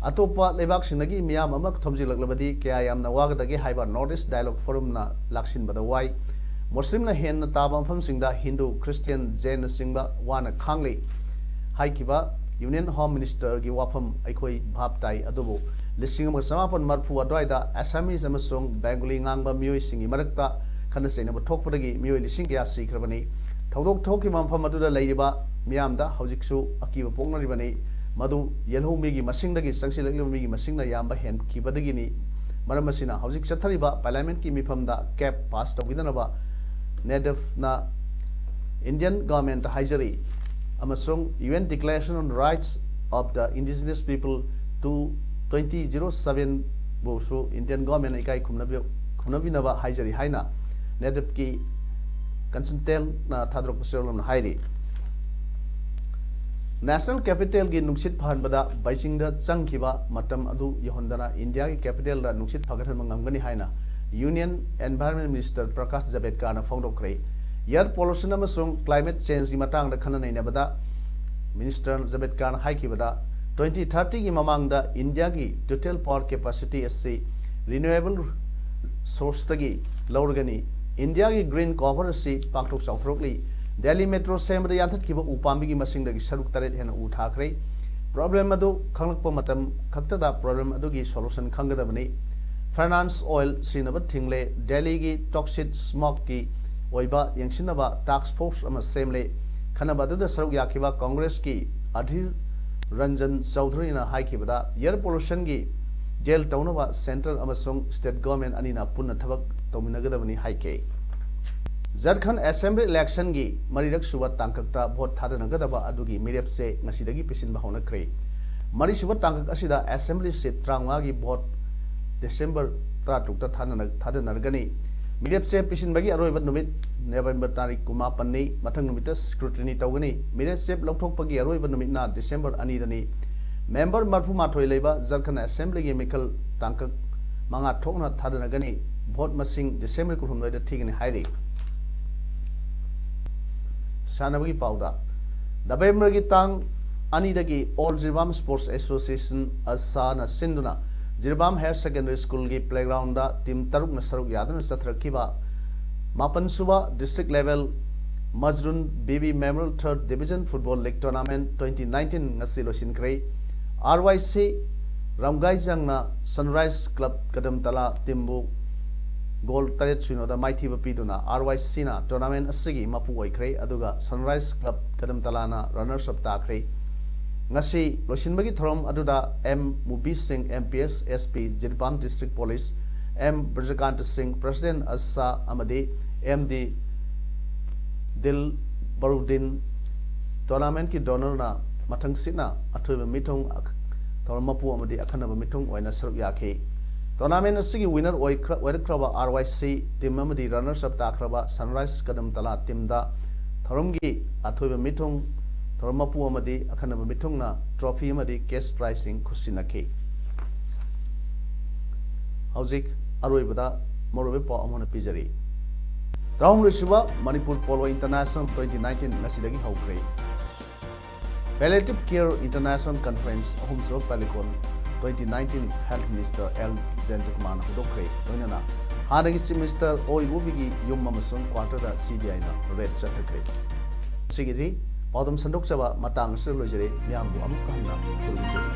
ꯑꯇꯣꯞꯄ ꯂꯩꯕꯥꯛꯁꯤꯡꯗꯒꯤ ꯃꯤꯌꯥꯝ ꯑꯃ ꯊꯣꯝꯖꯤꯜꯂꯛꯂꯕꯗꯤ ꯀꯌꯥ ꯌꯥꯝꯅ ꯋꯥꯒꯗꯒꯦ ꯍꯥꯏꯕ North East Dialogue Forumꯅ ꯂꯥꯛꯁꯤꯟꯕꯗ ꯋꯥꯏ꯫ ꯃꯨꯁꯂꯤꯝꯅ ꯍꯦꯟꯅ ꯇꯥꯕ ꯃꯐꯝꯁꯤꯡꯗ ꯍꯤꯟꯗꯨ, ꯈ꯭ꯔꯤꯁꯇꯤꯌꯥꯟ, ꯖꯦꯟꯅꯆꯤꯡꯕ ꯋꯥꯅ ꯈꯥꯡꯂꯤ ꯍꯥꯏꯈꯤꯕ Union Home Ministerꯒꯤ ꯋꯥꯐꯝ ꯑꯩꯈꯣꯏ ꯚꯥꯞ ꯇꯥꯏ꯫ ꯑꯗꯨꯕꯨ ꯂꯤꯁꯤꯡ ꯑꯃꯒ ꯆꯃꯥꯄꯟ ꯃꯔꯤꯐꯨ ꯑꯗꯨꯋꯥꯏꯗ Assamese ꯑꯃꯁꯨꯡ Bengali ꯉꯥꯡꯕ ꯃꯤꯑꯣꯏꯁꯤꯡꯒꯤ ꯃꯔꯛꯇ ꯈꯠꯅ ꯆꯩꯅꯕ ꯊꯣꯛꯄꯗꯒꯤ ꯃꯤꯑꯣꯏ ꯂꯤꯁꯤꯡ ꯀꯌꯥ ꯁꯤꯈ꯭ꯔꯕꯅꯤ꯫ ꯊꯧꯗꯣꯛ ꯊꯣꯛꯈꯤꯕ ꯃꯐꯝ ꯑꯗꯨꯗ ꯂꯩꯔꯤꯕ ꯃꯤꯌꯥꯝꯗ ꯍꯧꯖꯤꯛꯁꯨ ꯑꯀꯤꯕ ꯄꯣꯛꯅꯔꯤꯕꯅꯤ꯫ ꯃꯗꯨ ꯌꯦꯜꯍꯧ ꯃꯤꯒꯤ ꯃꯁꯤꯡꯗꯒꯤ ꯆꯪꯁꯤꯜꯂꯛꯂꯤꯕ ꯃꯤꯒꯤ ꯃꯁꯤꯡꯅ ꯌꯥꯝꯕ ꯍꯦꯟꯈꯤꯕꯗꯒꯤꯅꯤ꯫ ꯃꯔꯝ ꯑꯁꯤꯅ ꯍꯧꯖꯤꯛ ꯆꯠꯊꯔꯤꯕ Parliamentꯀꯤ ꯃꯤꯐꯝꯗ cap pass ꯇꯧꯕꯤꯗꯅꯕ NEDUFꯅ Indian governmentꯇ ꯍꯥꯏꯖꯔꯤ ꯑꯃꯁꯨꯡ UN Declaration on Rights of the Indigenous People to twenty zero seven ꯕꯨꯁꯨ Indian governmentꯅ ꯏꯀꯥꯏ ꯈꯨꯝꯅꯕꯤ-, ꯈꯨꯝꯅꯕꯤꯅꯕ ꯍꯥꯏꯖꯔꯤ ꯍꯥꯏꯅ NEDUFꯀꯤ consultantꯅ ꯊꯥꯗꯣꯔꯛꯄ ꯆꯦꯔꯣꯜ ꯑꯃꯅ ꯍꯥꯏꯔꯤ꯫ National capitalꯒꯤ ꯅꯨꯡꯁꯤꯠ ꯐꯍꯟꯕꯗ ꯕꯩꯖꯤꯡꯗ ꯆꯪꯈꯤꯕ ꯃꯇꯝ ꯑꯗꯨ ꯌꯧꯍꯟꯗꯅ ꯏꯟꯗꯤꯌꯥꯒꯤ capitalꯗ ꯅꯨꯡꯁꯤꯠ ꯐꯒꯠꯍꯟꯕ ꯉꯝꯒꯅꯤ ꯍꯥꯏꯅ Union Environment Minister Prakash ꯖꯥꯕꯦꯗꯀꯥꯔꯅ ꯐꯣꯡꯗꯣꯛꯈ꯭ꯔꯦ꯫ Air pollution ꯑꯃꯁꯨꯡ climate changeꯒꯤ ꯃꯇꯥꯡꯗ ꯈꯟꯅ ꯅꯩꯅꯕꯗ Minister ꯖꯥꯕꯦꯗꯀꯥꯔꯅ ꯍꯥꯏꯈꯤꯕꯗ, twenty thirtyꯒꯤ ꯃꯃꯥꯡꯗ ꯏꯟꯗꯤꯌꯥꯒꯤ total power capacity ꯑꯁꯤ renewable sourceꯇꯒꯤ ꯂꯧꯔꯒꯅꯤ꯫ ꯏꯟꯗꯤꯌꯥꯒꯤ green cover ꯑꯁꯤ ꯄꯥꯛꯊꯣꯛ ꯆꯥꯎꯊꯣꯔꯛꯂꯤ꯫ ꯗꯦꯜꯂꯤ metro ꯁꯦꯝꯕꯗ ꯌꯥꯟꯊꯠꯈꯤꯕ ꯎ ꯄꯥꯝꯕꯤꯒꯤ ꯃꯁꯤꯡꯗꯒꯤ ꯁꯔꯨꯛ ꯇꯔꯦꯠ ꯍꯦꯟꯅ ꯎ ꯊꯥꯈ꯭ꯔꯦ꯫ Problem ꯑꯗꯨ ꯈꯪꯂꯛꯄ ꯃꯇꯝ ꯈꯛꯇꯗ problem ꯑꯗꯨꯒꯤ solution ꯈꯪꯒꯗꯕꯅꯤ꯫ Finance oil ꯁꯤꯖꯤꯟꯅꯕ ꯊꯤꯡꯂꯦ꯫ ꯗꯦꯜꯂꯤꯒꯤ toxic smokeꯀꯤ ꯑꯣꯏꯕ ꯌꯦꯡꯁꯤꯟꯅꯕ task force ꯑꯃ ꯁꯦꯝꯂꯦ꯫ ꯈꯟꯅꯕ ꯑꯗꯨꯗ ꯁꯔꯨꯛ ꯌꯥꯈꯤꯕ ꯀꯣꯡꯒ꯭ꯔꯦꯁꯀꯤ ꯑꯙꯤꯔ ꯔꯟꯖꯟ ꯆꯧꯙꯨꯔꯤꯅ ꯍꯥꯏꯈꯤꯕꯗ, air pollutionꯒꯤ deal ꯇꯧꯅꯕ central ꯑꯃꯁꯨꯡ state government ꯑꯅꯤꯅ ꯄꯨꯟꯅ ꯊꯕꯛ ꯇꯧꯃꯤꯟꯅꯒꯗꯕꯅꯤ ꯍꯥꯏꯈꯤ꯫ ꯖꯔꯈꯟ assembly electionꯒꯤ ꯃꯔꯤꯔꯛ ꯁꯨꯕ ꯇꯥꯡꯀꯛꯇ vote ꯊꯥꯗꯅꯒꯗꯕ ꯑꯗꯨꯒꯤ ꯃꯤꯔꯦꯞ ꯆꯦ ꯉꯁꯤꯗꯒꯤ ꯄꯤꯁꯤꯟꯕ ꯍꯧꯅꯈ꯭ꯔꯦ꯫ ꯃꯔꯤꯁꯨꯕ ꯇꯥꯡꯀꯛ ꯑꯁꯤꯗ assembly seat ꯇꯔꯥꯃꯉꯥꯒꯤ vote December ꯇꯔꯥꯇꯔꯨꯛꯇ ꯊꯥꯗꯅ-, ꯊꯥꯗꯅꯔꯒꯅꯤ꯫ ꯃꯤꯔꯦꯞ ꯆꯦ ꯄꯤꯁꯤꯟꯕꯒꯤ ꯑꯔꯣꯏꯕ ꯅꯨꯃꯤꯠ November ꯇꯥꯔꯤꯛ ꯀꯨꯟꯃꯥꯄꯟꯅꯤ꯫ ꯃꯊꯪ ꯅꯨꯃꯤꯠꯇ scrutiny ꯇꯧꯒꯅꯤ꯫ ꯃꯤꯔꯦꯞ ꯆꯦ ꯂꯧꯊꯣꯛꯄꯒꯤ ꯑꯔꯣꯏꯕ ꯅꯨꯃꯤꯠꯅ December ꯑꯅꯤꯗꯅꯤ꯫ Member ꯃꯔꯤꯐꯨꯃꯥꯊꯣꯏ ꯂꯩꯕ ꯖꯔꯈꯟ assemblyꯒꯤ ꯃꯤꯈꯜ ꯇꯥꯡꯀꯛ ꯃꯉꯥ ꯊꯣꯛꯅ ꯊꯥꯗꯅꯒꯅꯤ꯫ Vote ꯃꯁꯤꯡ December ꯀꯨꯟꯍꯨꯝꯗꯣꯏꯗ ꯊꯤꯒꯅꯤ ꯍꯥꯏꯔꯤ꯫ ꯁꯥꯟꯅꯕꯒꯤ ꯄꯥꯎꯗ, Novemberꯒꯤ ꯇꯥꯡ ꯑꯅꯤꯗꯒꯤ All Jiribam Sports Association, ꯑꯁꯥꯅ ꯁꯤꯟꯗꯨꯅ Jiribam Higher Secondary Schoolꯒꯤ playgroundꯗ team ꯇꯔꯨꯛꯅ ꯁꯔꯨꯛ ꯌꯥꯗꯨꯅ ꯆꯠꯊꯔꯛꯈꯤꯕ ꯃꯥꯄꯟꯁꯨꯕ district level ꯃꯖꯔꯨꯟ ꯕꯤꯕꯤ Memorial Third Division Football League Tournament twenty nineteen ꯉꯁꯤ ꯂꯣꯏꯁꯤꯟꯈ꯭ꯔꯦ꯫ ꯑꯥꯔ ꯋꯥꯏ ꯁꯤ ꯔꯝꯒꯥꯏꯖꯪꯅ Sunrise Club ꯀꯗꯝꯇꯂꯥ teamꯕꯨ goal ꯇꯔꯦꯠ ꯁꯤꯅꯣꯗ ꯃꯥꯏꯊꯤꯕ ꯄꯤꯗꯨꯅ ꯑꯥꯔ ꯋꯥꯏ ꯁꯤꯅ tournament ꯑꯁꯤꯒꯤ ꯃꯄꯨ ꯑꯣꯏꯈ꯭ꯔꯦ, ꯑꯗꯨꯒ Sunrise Club ꯀꯗꯝꯇꯂꯥꯅ runners up ꯇꯥꯈ꯭ꯔꯦ꯫ ꯉꯁꯤ ꯂꯣꯏꯁꯤꯟꯕꯒꯤ ꯊꯧꯔꯝ ꯑꯗꯨꯗ ꯑꯦꯝ ꯃꯨꯕꯤ ꯁꯤꯡ, M P S, S P, Jiribam District Police, M Brajakanta Singh, President ꯑꯁꯥ, ꯑꯃꯗꯤ ꯑꯦꯝ ꯗꯤ ꯗꯤꯜꯕꯔꯨꯗꯤꯟ, tournamentꯀꯤ donorꯅ ꯃꯊꯪꯁꯤꯠꯅ ꯑꯊꯣꯏꯕ ꯃꯤꯊꯨꯡ, ꯑꯛ-, ꯊꯧꯔꯝ ꯃꯄꯨ ꯑꯃꯗꯤ ꯑꯈꯟꯅꯕ ꯃꯤꯊꯨꯡ ꯑꯣꯏꯅ ꯁꯔꯨꯛ ꯌꯥꯈꯤ꯫ Tournament ꯑꯁꯤꯒꯤ winner ꯑꯣꯏꯈ꯭ꯔ-, ꯑꯣꯏꯔꯛꯈ꯭ꯔꯕ ꯑꯥꯔ ꯋꯥꯏ ꯁꯤ team ꯑꯃꯗꯤ runners up ꯇꯥꯈ꯭ꯔꯕ Sunrise ꯀꯗꯝꯇꯂꯥ teamꯗ ꯊꯧꯔꯝꯒꯤ ꯑꯊꯣꯏꯕ ꯃꯤꯊꯨꯡ, ꯊꯧꯔꯝ ꯃꯄꯨ ꯑꯃꯗꯤ ꯑꯈꯟꯅꯕ ꯃꯤꯊꯨꯡꯅ trophy ꯑꯃꯗꯤ cash prizeꯁꯤꯡ ꯈꯨꯠꯁꯤꯟꯅꯈꯤ꯫ ꯍꯧꯖꯤꯛ ꯑꯔꯣꯏꯕꯗ ꯃꯔꯨꯑꯣꯏꯕ ꯄꯥꯎ ꯑꯃ ꯑꯣꯏꯅ ꯄꯤꯖꯔꯤ꯫ ꯇꯔꯥꯍꯨꯝꯗꯣꯏꯁꯨꯕ Manipur Polo International twenty nineteen ꯉꯁꯤꯗꯒꯤ ꯍꯧꯈ꯭ꯔꯦ꯫ Palliative Care International Conference ꯑꯍꯨꯝꯁꯨꯕ Pallekon twenty nineteen Health Minister L ꯖꯌꯟꯇꯀꯨꯃꯥꯔꯅ ꯍꯧꯗꯣꯛꯈ꯭ꯔꯦ꯫ ꯂꯣꯏꯅꯅ ꯍꯥꯟꯅꯒꯤ Chief Minister ꯑꯣ ꯏꯕꯣꯕꯤꯒꯤ ꯌꯨꯝ ꯑꯃꯁꯨꯡ quarterꯗ C B Iꯅ raid ꯆꯠꯊꯈ꯭ꯔꯦ꯫ ꯁꯤꯒꯤꯗꯤ ꯄꯥꯎꯗꯝ ꯁꯟꯗꯣꯛꯆꯕ ꯃꯇꯥꯡ ꯑꯁꯤꯗ ꯂꯣꯏꯖꯔꯦ꯫ ꯃꯌꯥꯝꯕꯨ ꯑꯃꯨꯛ ꯍꯟꯅ ꯈꯨꯔꯨꯝꯖꯔꯤ꯫